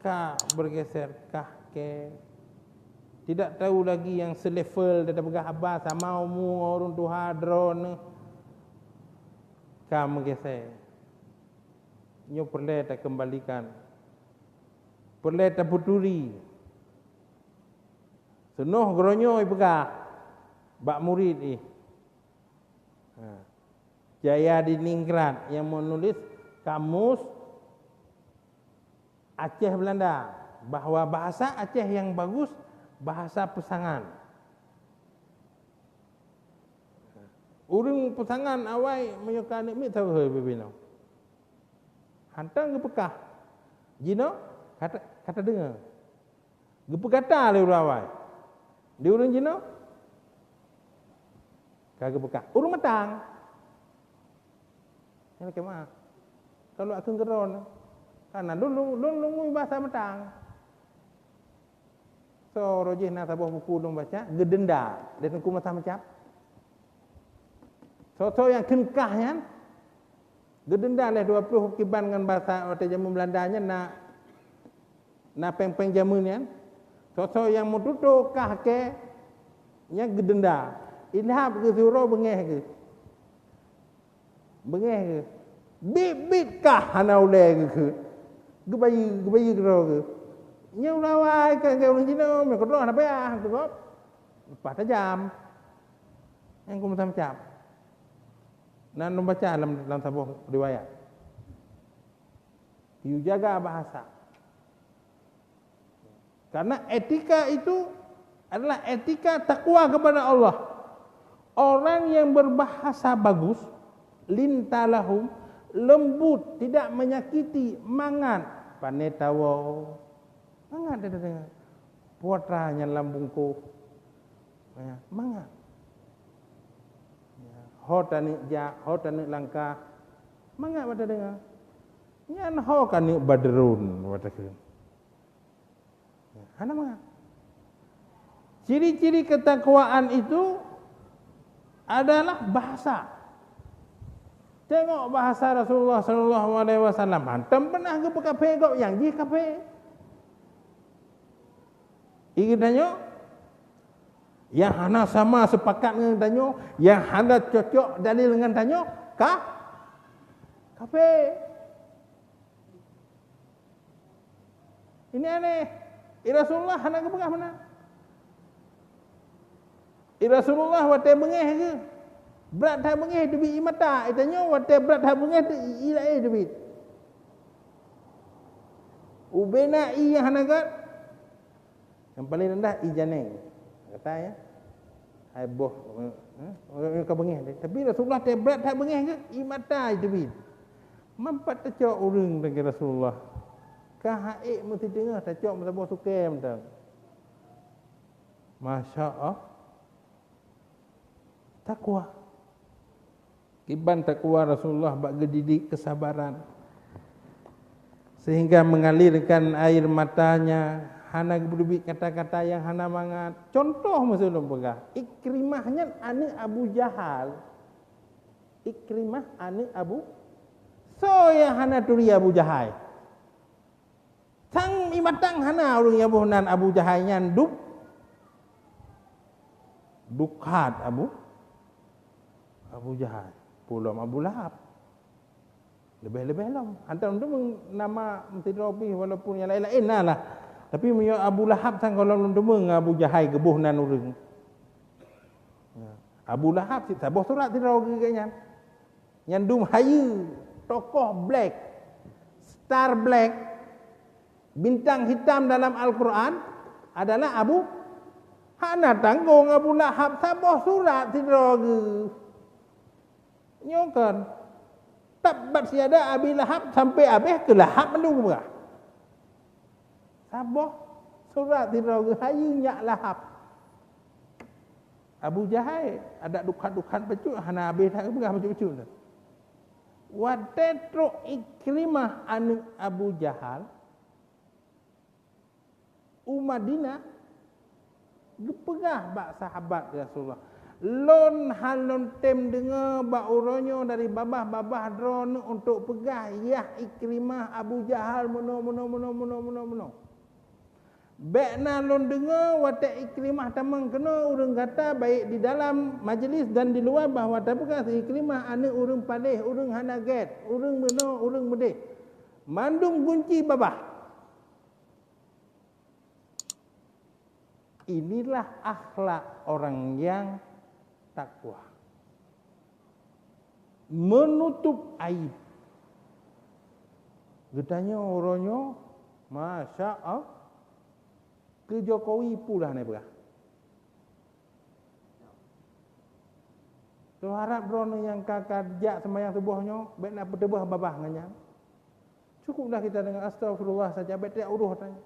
ka bergeser kah kèe. Tidak tahu lagi nyang selevel, dah peugah haba sama umu ngon ureueng tuha droeneuh ka meugeser. Nyoe peureulèe takeumbalikan. Peureulèe tapeuturi. Seunoh geuronyoe peugah bak murit ih. Ha. Jaya Diningrat nyang meunulis kamus Aceh Belanda, bahwa bahasa Aceh yang bagus bahasa peusangan. Ureueng peusangan awai meunyoe ka aneuk miet saboh hôi bubinoe. Hantang geupeugah. Jinoe ka ta-, ka tadeungoe. Geupeugata lé ureueng awai. Di ureueng jinoe ka geupeugah. Ureueng matang. Nyan lakèe meu'ah. Ka lôn akheun keudroe nyoe. Kana lôn, lôn, lôn, lôn ngui basa matang. Soe roh jih na saboh buku lôn baca, geudenda lé Teungku Masa Meucab. Soe-soe nyang kheun kah nyan, geudenda lé dua ploh kiban ngon basa watèe jameun Beulanda nyan na, na péng-péng jameun nyan. Soe-soe nyang meututoe kah kèe, nyan geudenda. Ilhab geuh siuroe beungèh geuh. Beungèh geuh. Bit-bit kah hana ulèe geukheun. Geubayeue, geubayeue keudroe geuh. Nyoe ulawai keu, keu ureueng jinoe, meukeudroe hana payah, teugob. Leupah tajam. Nyang keu macam-macam. Na lôn baca lam, lam saboh riwayat. Yue jaga bahasa. Karena etika itu adalah etika takwa kepada Allah. Orang yang berbahasa bagus, linta lahum, lembut, tidak menyakiti, mangat, pane tawoe. Mangat dia dengar. Putra nyang lam bungkôh. Ya, mangat. Ya, ho taneuk jak, ho taneuk langkah. Mangat bak tadeungoe. Nyan ho ka aneuk Badrun, kata keuh. Hana mangat. Ciri-ciri ketakwaan itu adalah bahasa. Tengok bahasa Rasulullah sallallahu alaihi wasallam. Hantom pernah geupeukafé gob nyang jih kafé. Geutanyoe nyang hana sama sepakat ngon tanyoe, nyang hana cocok dalil ngon tanyoe, ka kafé. Ini aneh. I Rasulullah hana geupeugah meunan. I Rasulullah watée beungéh geuh. Brat that beungéh teubiet i mata, i tanyoe watée brat that beungéh teu i laén teubiet. Ubena i nyang hana gét. Nyang paling rendah i janeng. Kata ya. Hai boh, eh, eh, ka beungéh. Tapi Rasulullah watée brat that beungéh geuh, i mata teubiet. Manfaat tacok ureuëng lagée Rasulullah. Ka haék meusideh tacok meusaboh sukée mantong. Masya Allah. Takwa. Kiban takwa Rasulullah bak geudidik kesabaran. Sehingga mengalirkan air matanya, hana geubeubiet kata-kata nyang hana mangat. Contoh meusulom peugah, Ikrimah nyan aneuk Abu Jahal. Ikrimah aneuk Abu, soe nyang hana turi Abu Jahai? Sang i matang hana ureuëng nyang boh nan Abu Jahai nyan dub, dukhat Abu, Abu Jahai. Pulom Abu Lahab. Leubeh-leubeh lom. Hantom tu nama meusidroe pih walaupun nyang laén-laén na lah. Tapi meunyoe Abu Lahab sang gohlom lom deungoe ngon Abu Jahai geuboh nan ureuëng. Abu Lahab cit saboh surat sidroe geuh nyan. Nyan dum hayeue, tokoh black, star black, bintang hitam dalam Al-Quran adalah Abu, hana tanggong Abu Lahab saboh surat sidroe geuh. Nyoe kan, tabbat yada Abi Lahab sampai abéh keu Lahab mandum geupeugah. Saboh surat sidroe geuh hayeue nyak Lahab. Abu Jahai, adak dukhan-dukhan bacut, hana abéh that geupeugah bacut-bacut. Watée trok Ikrimah aneuk Abu Jahal u Madinah, geupeugah bak sahabat Rasulullah, "Lôn hana lôn tem deungoe bak uroe nyoe dari babah-babah droeneuh untuk peugah yah Ikrimah Abu Jahal meunoe, meunoe, meunoe, meunoe, meunoe, meunoe." Bék na lôn deungoe watée Ikrimah tamong keunoe ureuëng gata, baik di dalam majlis dan di luwa, bahwa tapeugah si Ikrimah aneuk ureuëng paléh, ureuëng hana gét, ureuëng meunoe, ureuëng meudeh. Mandum gunci babah. Inilah akhlak orang yang takwa. Menutup aib. Geutanyoe uroe nyoe, masya Allah, keu Jokowi peue lah hana peugah. Teuharab droeneuh nyang ka, ka jak seumayang suboh nyoe, bék na peuteuboh babah ngon nyan. Cukuplah kita dengan astagfirullah saja, bék tajak uroh tanyoe.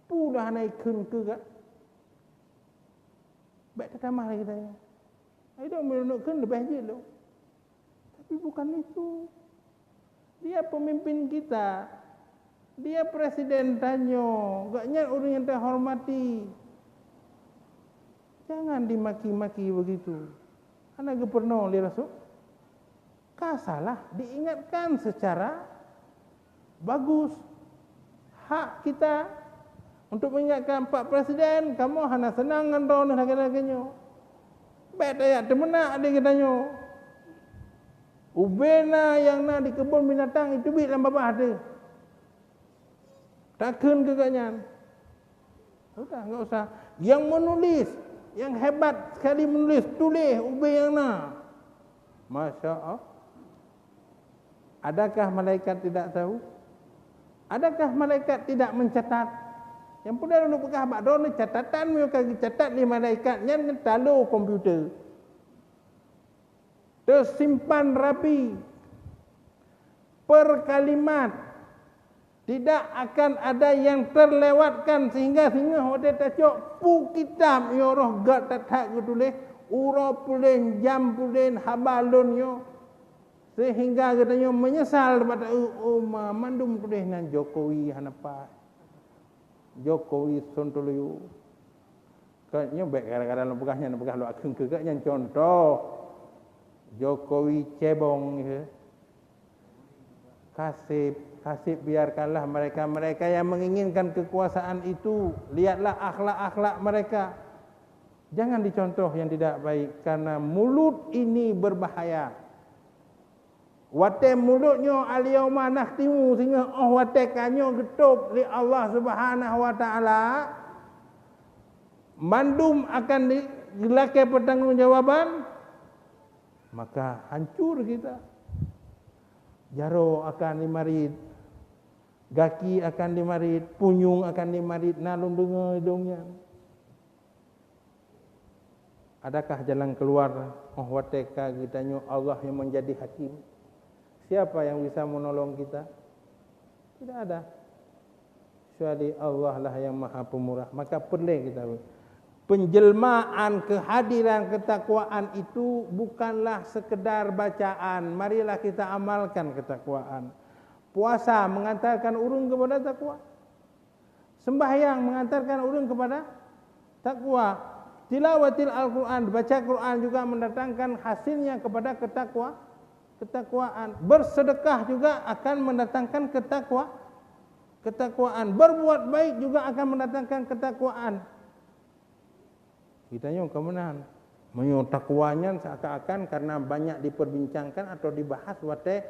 Peue lah hana ikheun keu gak. Bék tatamah lé geutanyoe. Hai dong meunurot kheun leubeh jeuet lom. Tapi bukan itu. Dia pemimpin kita. Dia presiden tanyoe. Gobnyan ureuëng nyang tahormati. Jangan dimaki-maki begitu. Hana geupeurunoe lé Rasul. Ka salah diingatkan secara bagus. Hak kita untuk mengingatkan Pak Presiden, kamoe hana seunang ngon droeneuh lagée-lagée nyoe. Bék tajak teumeunak di geutanyoe. Ubena nyang na di keubon binatang itu biet lam babah teuh. Takheun keu gobnyan. Sudah, enggak usah. Yang menulis, yang hebat sekali menulis, tulis ubé nyang na. Masya Allah. Adakah malaikat tidak tahu? Adakah malaikat tidak mencatat? Nyang peue lôn peugah bak droeneuh, catatan meunyoe ka geucatat lé malaikat nyan ngon talo komputer. Teusimpan rapi per kalimat. Tidak akan ada yang terlewatkan sehingga singoh watée tacok peue kitab nyoe roh gét that-that geutuléh, uroe pulen, jam pulen, haba lôn nyoe. Sehingga geutanyoe meunyeusal bak taeu, oh ma, mandum tuléh nan Jokowi hana paih. Jokowi sontoloyo. Ka nyoe bèk gara-gara lôn peugah nyan, peugah lôn akheun keu geuh nyan contoh. Jokowi cebong, ya. Kaseb, kaseb biarkanlah mereka-mereka yang menginginkan kekuasaan itu. Lihatlah akhlak-akhlak mereka. Jangan dicontoh yang tidak baik, karena mulut ini berbahaya. Watèe mulôt nyoe, "Al-yauma nakhtimu", singoh óh watèe ka nyoe geutôb lé Allah Subhanahu wa Ta'ala, mandum akan di-, geulakèe peutanggongjawaban, maka hancur kita. Jaroe akan jimarit, gaki akan jimarit, punyueng akan jimarit, na lôn deungö idong nyan. Adakah jalan keluar óh watèe ka geutanyoe Allah yang menjadi hakim? Siapa yang bisa menolong kita? Tidak ada. Kecuali Allah lah yang Maha Pemurah. Maka peureulèe kita, penjelmaan kehadiran ketakwaan itu bukanlah sekedar bacaan. Marilah kita amalkan ketakwaan. Puasa mengantarkan ureueng kepada takwa. Sembahyang mengantarkan ureueng kepada takwa. Tilawatil Al-Quran, baca Quran juga mendatangkan hasilnya kepada ketakwa, ketakwaan. Bersedekah juga akan mendatangkan ketakwa, ketakwaan. Berbuat baik juga akan mendatangkan ketakwaan. Geutanyoe ka meunan. Meunyoe takwa nyan seakan-akan karena banyak diperbincangkan atau dibahas watèe,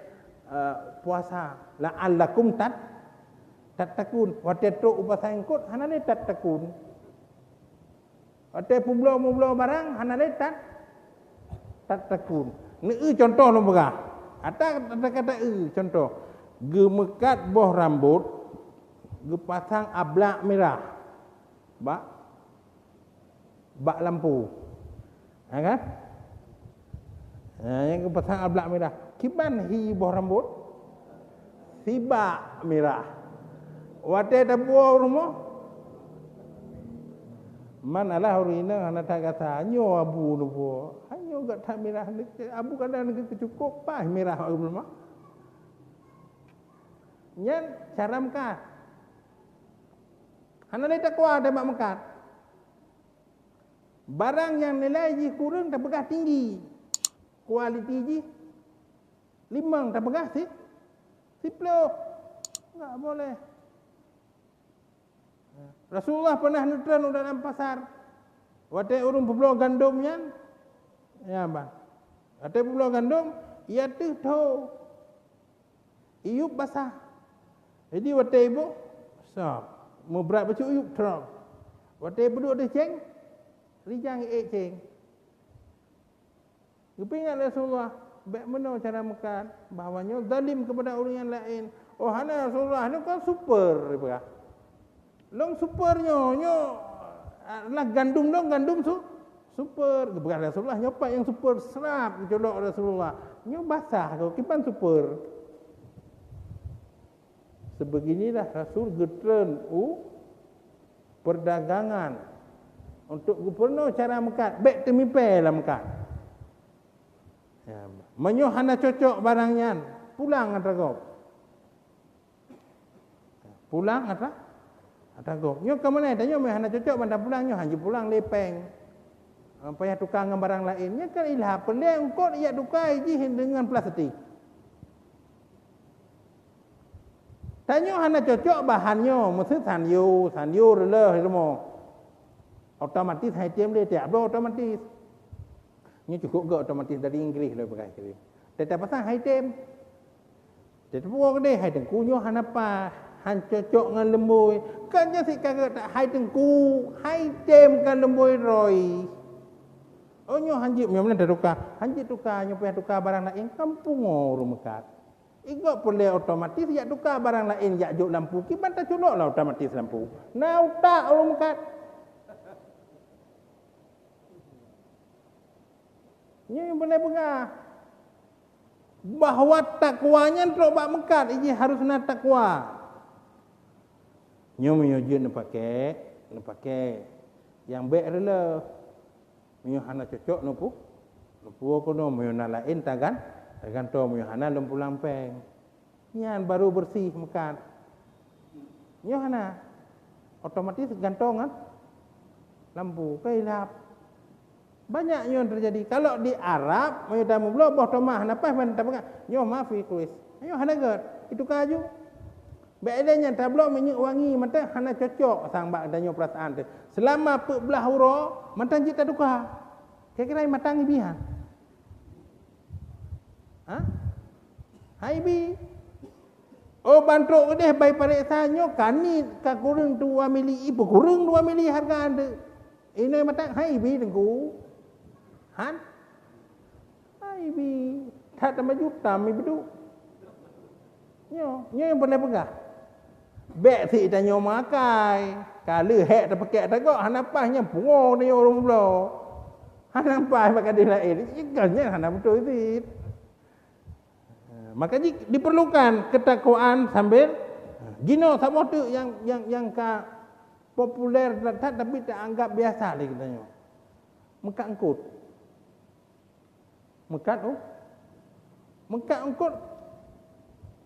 eh, puasa. La'allakum tat-, tattaqun. Watèe trok u pasai eungkôt, hana lé tattaqun. Watèe peubloe-meubloe barang, hana lé tat-, tattaqun. Neueu contoh lôn peugah. Ata kata-kata eu contoh. Geumeukat boh rambôt, geupasang ablak mirah. Bak bak lampu. Ha, kan? Ha, nyang geupasang ablak mirah. Kiban hi boh rambôt? Sibak mirah. Watèe tapuwoe u rumoh, man alah ureueng inong hana that gata, nyoe abu neupuwoe. Hanyoe gata mirah, abu kadang keucukôp paih mirah bak geumeuleumak. Nyan cara meukat. Hana lé takwa teuma meukat. Barang nyang nilai jih kureueng tapeugah tinggi, kualiti jih limong tapeugah si-, siplôh. Enggak boleh. Rasulullah pernah neutreun u dalam pasar. Watèe ureueng peubloe gandom nyan, ya, bah. Watèe peubloe gandom, i ateueh tho. Iyup basah. Jadi watèe iboh, sab, meubrat bacut iyup, trok. Watèe peuduek di céng, rijang ék céng. Geupeuingat lé Rasulullah, bèk meunoe cara meukat, bahwa nyoe zalim kepada ureueng nyang laén. "Oh, hana, Rasulullah, nyoe kan super," ipeugah. "Lôn super nyoe, nyoe, ah, lah gandum lôn, gandum su-, super." Geupeugah Rasulullah, "Nyoe pat nyang super?" Seurap geucolok Rasulullah. "Nyoe basah kok, kiban super." Sebeginilah Rasul geutreun u perdagangan untuk geupeurunoe cara meukat, bèk teumipèe lam meukat. Ya, meunyoe hana cocok barang nyan, pulang atra gob. Pulang atra, atra gob. Nyoe ka meunan, tanyoe meuhana cocok ban tapulang, nyoe hanjeuet pulang lé péng. Ah, payah tuka ngon barang laén. Nyan kan ilham, peureulèe eungkôt jak tuka jih deungon plastik. Tanyoe hana cocok bahan nyoe, meuseue sanyo, sanyo reuleuh di rumoh. Otomatis han item lé, tiep bloe otomatis. Nyoe cukup gèt otomatis dari Inggris lé peugah kirim. Teutab pasang han item. Teutab puwoe keudéh, hai teungku nyoe hana paih, han cocok ngon lumbôi. Kan nyan sit ka gèt, hai teungku, han item ka lumbôi rhoi. Oh nyoe hanjeuet, nyoe meunan tatuka. Hanjeuet tuka, nyoe payah tuka barang laén, kan pungo ureueng meukat. Igob peureulèe otomatis jak tuka barang laén, jak jok lampu, kiban taculok lah otomatis lampu. Na utak ureueng meukat. Nyoe nyang peureulèe peugah bahwa takwa nyan trok bak meukat, jih harôh na takwa. Nyoe meunyoe jeuet neupaké, neupaké. Nyang bèk reuleuh. Meunyoe hana cocok neupu-, neupuwoe keunoe, meunyoe na laén tagan-, Gantoe meunyoe hana lôn pulang péng. Nyan baru bersih meukat. Nyoe hana. Otomatis gantoe ngon lampu, ka ilap. Banyak nyoe teujadi. Kalau di Arab, meunyoe tameubloe boh tomah hana paih ban tapeugah, nyoe mafi kuis. Nyoe hana gèt. Ituka aju. Bèk ilèe nyan tabloe minyeuk wangi mantong hana cocok sang bak tanyoe peurasaan teuh. Seulama peuet blah uroe, mantong jeuet tatuka. Kira-kira mantong ibihan. Ha? Hai bi. Oh, bantrok udeh bai pareksa nyoe kani ka kureueng dua mili, ih, peukureueng dua mili hareuga teuh. Inoe mantong hai bi teungku. Han? Hai bi. That tamah juta mi beuduk. Nyoe, nyoe nyang peureulèe peugah. Bèk sit tanyoe meuakai. Ka lheueh hèk tapakèk tagok, hana paih nyan pungo tanyoe ureueng bloe. Hana paih bak keuadaan laén. Nyan hana beutôi sit. Maka jih diperlukan ketakwaan sambil jinoe saboh teuk nyang, nyang, nyang ka populer that, tapi taanggap biasa lé geutanyoe. Meukat eungkôt. Meukat u-, meukat eungkôt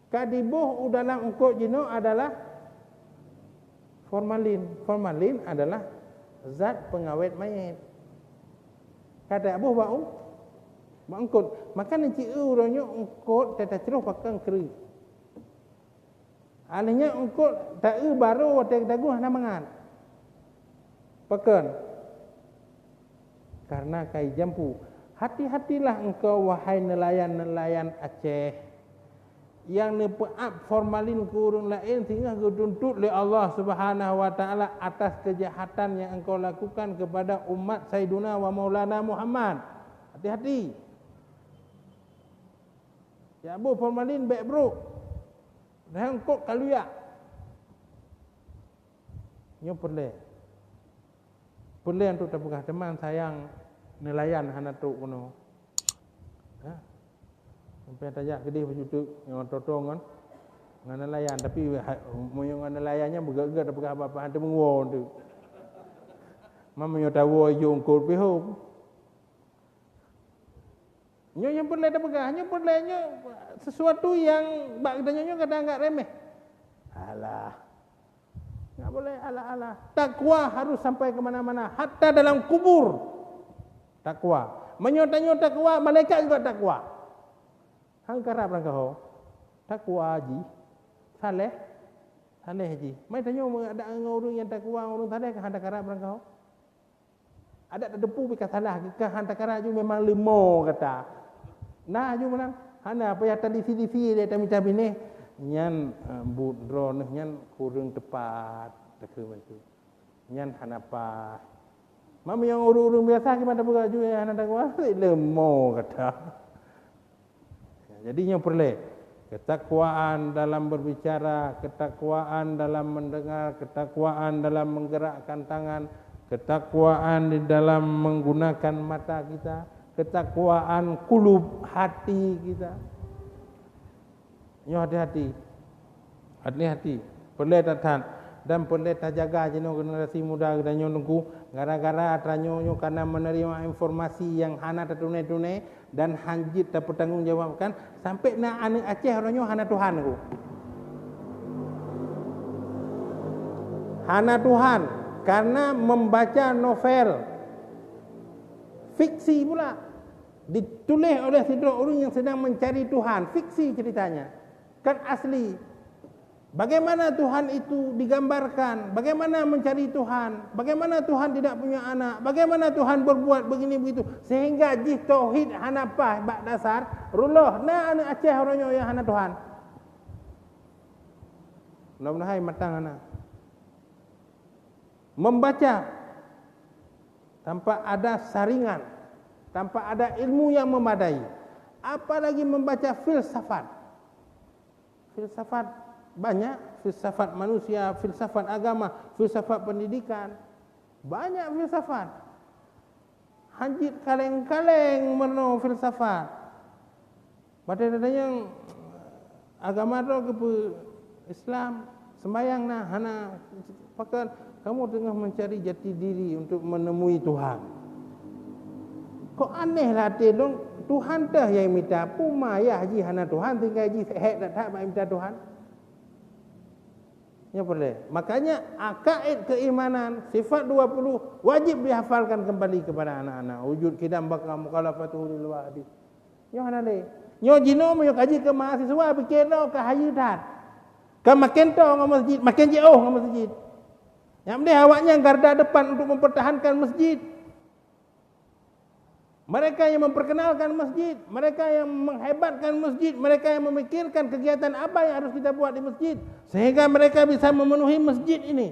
ka diboh u dalam eungkôt jinoe adalah formalin. Formalin adalah zat peungawét manyét. Ka taboh bak u-, bak eungkôt. Maka neuci-eu uroe nyoe eungkôt teuka tacroh pakon kreueh. Akhé nyan eungkôt ta-eu barô watèe tagoh hana mangat. Pakon? Karena ka ijampu. Hati-hatilah engkau, wahai nelayan-nelayan Aceh, nyang neupeuab formalin keu ureueng laén, singoh geutuntut lé Allah Subhanahu wa Ta'ala atas keujahatan nyang engkau lakukan kepada umat Saiduna wa Maulana Muhammad. Hati-hati! Taboh formalin bèk brôk. Dan eungkôt ka luyak. Nyoe peureulèe. Peureulèe untuk tapeugah, teuma sayang nelayan hana trôk keunoe. Ha? Sampai tajak keudeh baju teuk nyoe toto ngon, ngon nelayan. Tapi ha-, meunyoe ngon nelayan nyan beugèt-gèt tapeugah apa-apa, hana teumeuwoe teuk. Meunyoe tawoe ijôk eungkôt pih hom. Nyoe nyang peureulèe tapeugah, nyoe peureulèe nyoe sesuatu nyang bak geutanyoe nyoe kadang agak remeh. Alah. Nggak boleh alah-alah. Takwa harus sampai ke mana-mana, hatta dalam kubur. Takwa. Meunyoe tanyoe takwa, malaikat juga takwa. Han karab rangkaho. Takwa jih. Saleh. Saleh jih. Mai tanyoe ada ngon ureueng nyang takwa, ureueng saleh, ka han takarab rangkaho. Adak tateupeue pih ka salah, ka han takarab ju memang leumo gata. Nah, ju meunan. Hana payah talisi-lisi lé tamita binéh. Nyan, eh, buet droeneuh nyan kureueng teupat, takheun meunan. Nyan hana paih. Meunyoe ureueng-ureueng biasa gimana tapeugah ju nyang hana takwa, leumo gata. Jadi nyoe peureulèe, ketakwaan dalam berbicara, ketakwaan dalam mendengar, ketakwaan dalam menggerakkan tangan, ketakwaan di dalam menggunakan mata kita, ketakwaan kulub, hati kita. Nyoe hati-hati. Hati-hati, peureulèe that-that dan peureulèe tajaga jinoe generasi muda geutanyoe Teungku, gara-gara tanyoe nyoe kana meuneurimong informasi nyang hana tatuné-tuné dan hanjeuet tapeutanggong jawabkan, sampoe na aneuk Aceh uroe nyoe hana Tuhan Teungku. Hana Tuhan, karena membaca novel fiksi pula, dituléh oleh sidroe ureueng nyang sedang mencari Tuhan, fiksi ceritanya, kan asli. Bagaimana Tuhan itu digambarkan? Bagaimana mencari Tuhan? Bagaimana Tuhan tidak punya anak? Bagaimana Tuhan berbuat begini begitu? Sehingga jih tauhid hana paih bak dasar, reuloh na aneuk Aceh uroe nyoe nyang hana Tuhan. Mudah-mudahan matang hana. Membaca tanpa ada saringan, tanpa ada ilmu yang memadai, apalagi membaca filsafat. Filsafat banyak, filsafat manusia, filsafat agama, filsafat pendidikan. Banyak filsafat. Hanjeuet kaleng-kaleng meurunoe filsafat. Watèe tatanyong agama droe keupeue Islam, sembayang na, hana, pakon kamu teungoh mencari jati diri untuk menemui Tuhan. Kok aneh lah até lôn, Tuhan teuh nyang mita, peue ma yah jih hana Tuhan, tinggai jih hék that-that bak mita Tuhan. Nyoe peureulée. Makanya, akaid keimanan, sifat dua puluh, wajib dihafalkan kembali kepada anak-anak. Wujud, qidam, baqa, mukhalafatuhu lil wahdi. Nyoe hana lé. Nyoe jinoe meunyoe kaji keu mahasiswa, pike droe ka hayeue that. Ka maken toe ngon masjid, maken jiôh ngon masjid. Nyang penting awaknyan garda depan untuk mempertahankan masjid. Mereka yang memperkenalkan masjid, mereka yang menghebatkan masjid, mereka yang memikirkan kegiatan apa yang harus kita buat di masjid, sehingga mereka bisa memenuhi masjid ini.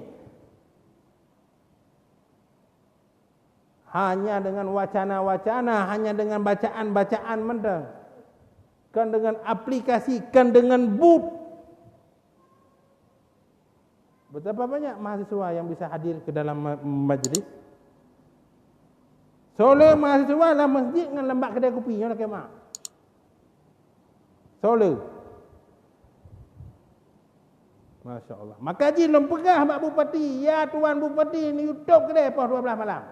Hanya dengan wacana-wacana, hanya dengan bacaan-bacaan mantong. Kan dengan aplikasi, kan dengan booth. Betapa banyak mahasiswa yang bisa hadir ke dalam ma-, majlis. Soe le mahasiswa lam masjid ngon lam bak kedai kupi, nyoe lakée ma. Soe le. Masya Allah. Maka jih lôn peugah bak bupati, "Ya Tuan Bupati, neuyue tôb keudeh poh dua belas malam."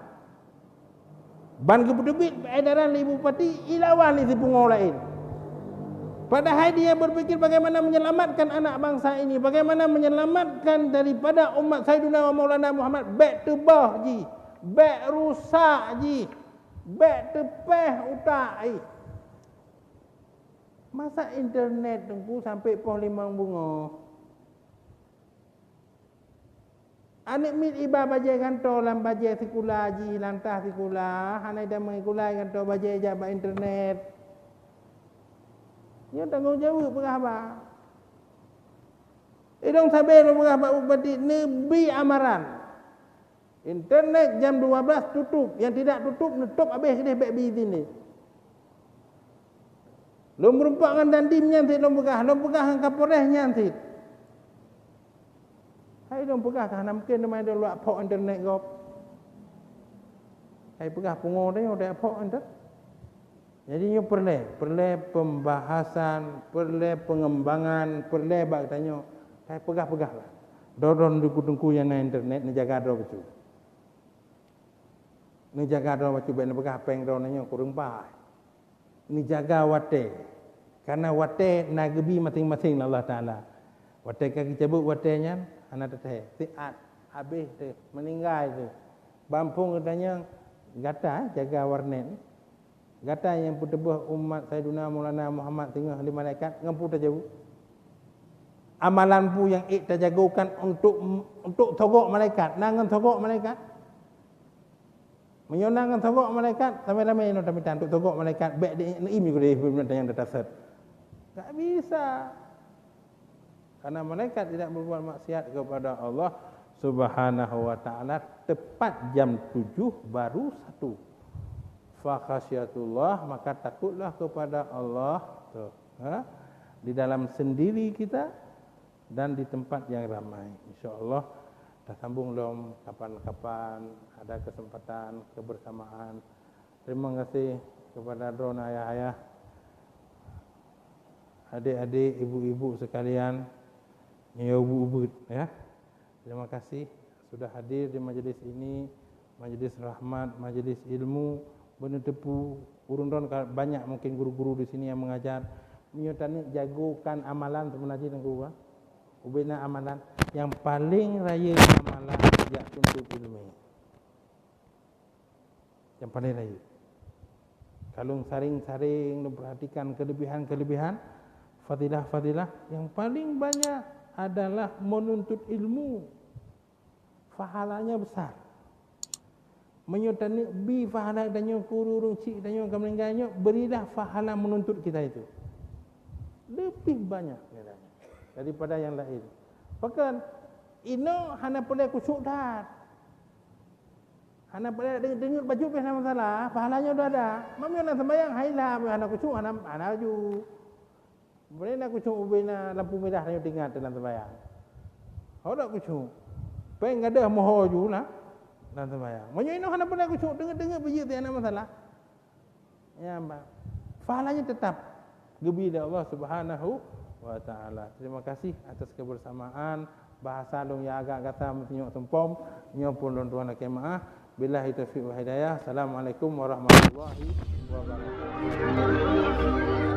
Ban geupeuteubiet edaran lé bupati, ilawan lé sipungoe laén. Padahai dia berpikir bagaimana menyelamatkan anak bangsa ini, bagaimana menyelamatkan daripada umat Saidina wa Maulana Muhammad, bék teuboh jih, bék rusak jih, bék teupéh utak jih. Masa internet Teungku sampai poh limong beungoh? Aneuk miet iba bajée gantoe lam bajée sikula jih, lam tas sikula, hana idamong sikula gantoe bajée jak bak internet. Nyoe tanggong jaweueb peugah haba. Idong sabe lôn peugah bak bupati, neubi amaran. Internet jam dua belas tutup, nyang tidak tutup neutôb habéh keudeh bék bi idin lé. Lôn meurumpok ngon Dandim nyan cit lôn peugah, lôn peugah ngon Kapolres nyan cit. Hai lôn peugah ka hana mungken teuma idong luwak phok internet gob. Hai peugah pungo tanyoe dek phok internet. Jadi nyoe peureulée, peureulée pembahasan, peureulée pengembangan, peureulée bak geutanyoe. Hai peugah-peugah lah. Droe-droe teungku-teungku nyang na internet neujaga droe bacut. Neujaga droe bacut bék neupeugah péng droe nyoe kureueng bai. Neujaga watée. Karena watée na geubi maséng-maséng lé Allah Taala. Watée ka geucabeuet watée nyan hana teuthée, siat, habéh teuh, meuninggai teuh. Ban phon geutanyoe gata jaga warnet. Gata nyang peuteuboh umat Saidina Maulana Muhammad singoh lé malaikat ngon peue tajaweueb? Amalan peue nyang ék tajagokan untuk, untuk sogok malaikat? Na ngon sogok malaikat? Meunyoe na ngon sogok malaikat, ramé-ramé nyoe tamita untuk sogok malaikat, bék di, neuim ju keudeh, nyang tatasat. Tak bisa. Karena malaikat tidak berbuat maksiat kepada Allah Subhanahu wa Ta'ala, tepat jam tujuh baru satu. Fakhasyatullah, maka takutlah kepada Allah. Tuh, ha? Di dalam sendiri kita dan di tempat yang ramai. Insya Allah, tersambung lom kapan-kapan ada kesempatan kebersamaan. Terima kasih kepada droeneuh ayah-ayah, adik-adik, ibu-ibu sekalian, nyang ubit-ubit, ya. Terima kasih sudah hadir di majlis ini, majlis rahmat, majlis ilmu, beuneuteupeu. Ureuëng droen ka banyak mungkin guru-guru di sini yang mengajar. Meunyoe taneuk jagokan amalan sebenarnya, Teungku, ha? Ubena amalan yang paling raya amalan jak tuntut ilmu. Yang paling rayeuk. Kalau saring-saring memperhatikan kelebihan-kelebihan, fadilah-fadilah, yang paling banyak adalah menuntut ilmu. Pahalanya besar. Meunyoe taneuk bi pahala tanyoe keu ureuëng chik tanyoe ka meuninggai nyoe, berilah pahala menuntut kita itu. Lebih banyak, katanya, daripada yang lain. Bahkan, inoe hana peureulée khusyuk that. Hana peureulée deungeut-deungeut bacut pih hana masalah, pahalanya udah ada. Meunyoe na sembahyang, hai lah, hana khusyuk, hana, hana laju. Meunyoe na khusyuk ubena lampu merah tanyoe teuingat dalam sembahyang. Ho dak khusyuk. Péng gadôh moho ju lah dalam sembahyang. Meunyoe inoe hana peureulée khusyuk, deungeut-deungeut bacut pih hana masalah. Ya, ba-, pahalanya tetap geubi lé Allah Subhanahu wa Ta'ala. Terima kasih atas kebersamaan. Bahasa lôn nyang agak gata meusinyok sumpom, nyoe pun lôn tuan lakée meu'ah. Billahi taufiq wal hidayah. Assalamualaikum warahmatullahi wabarakatuh.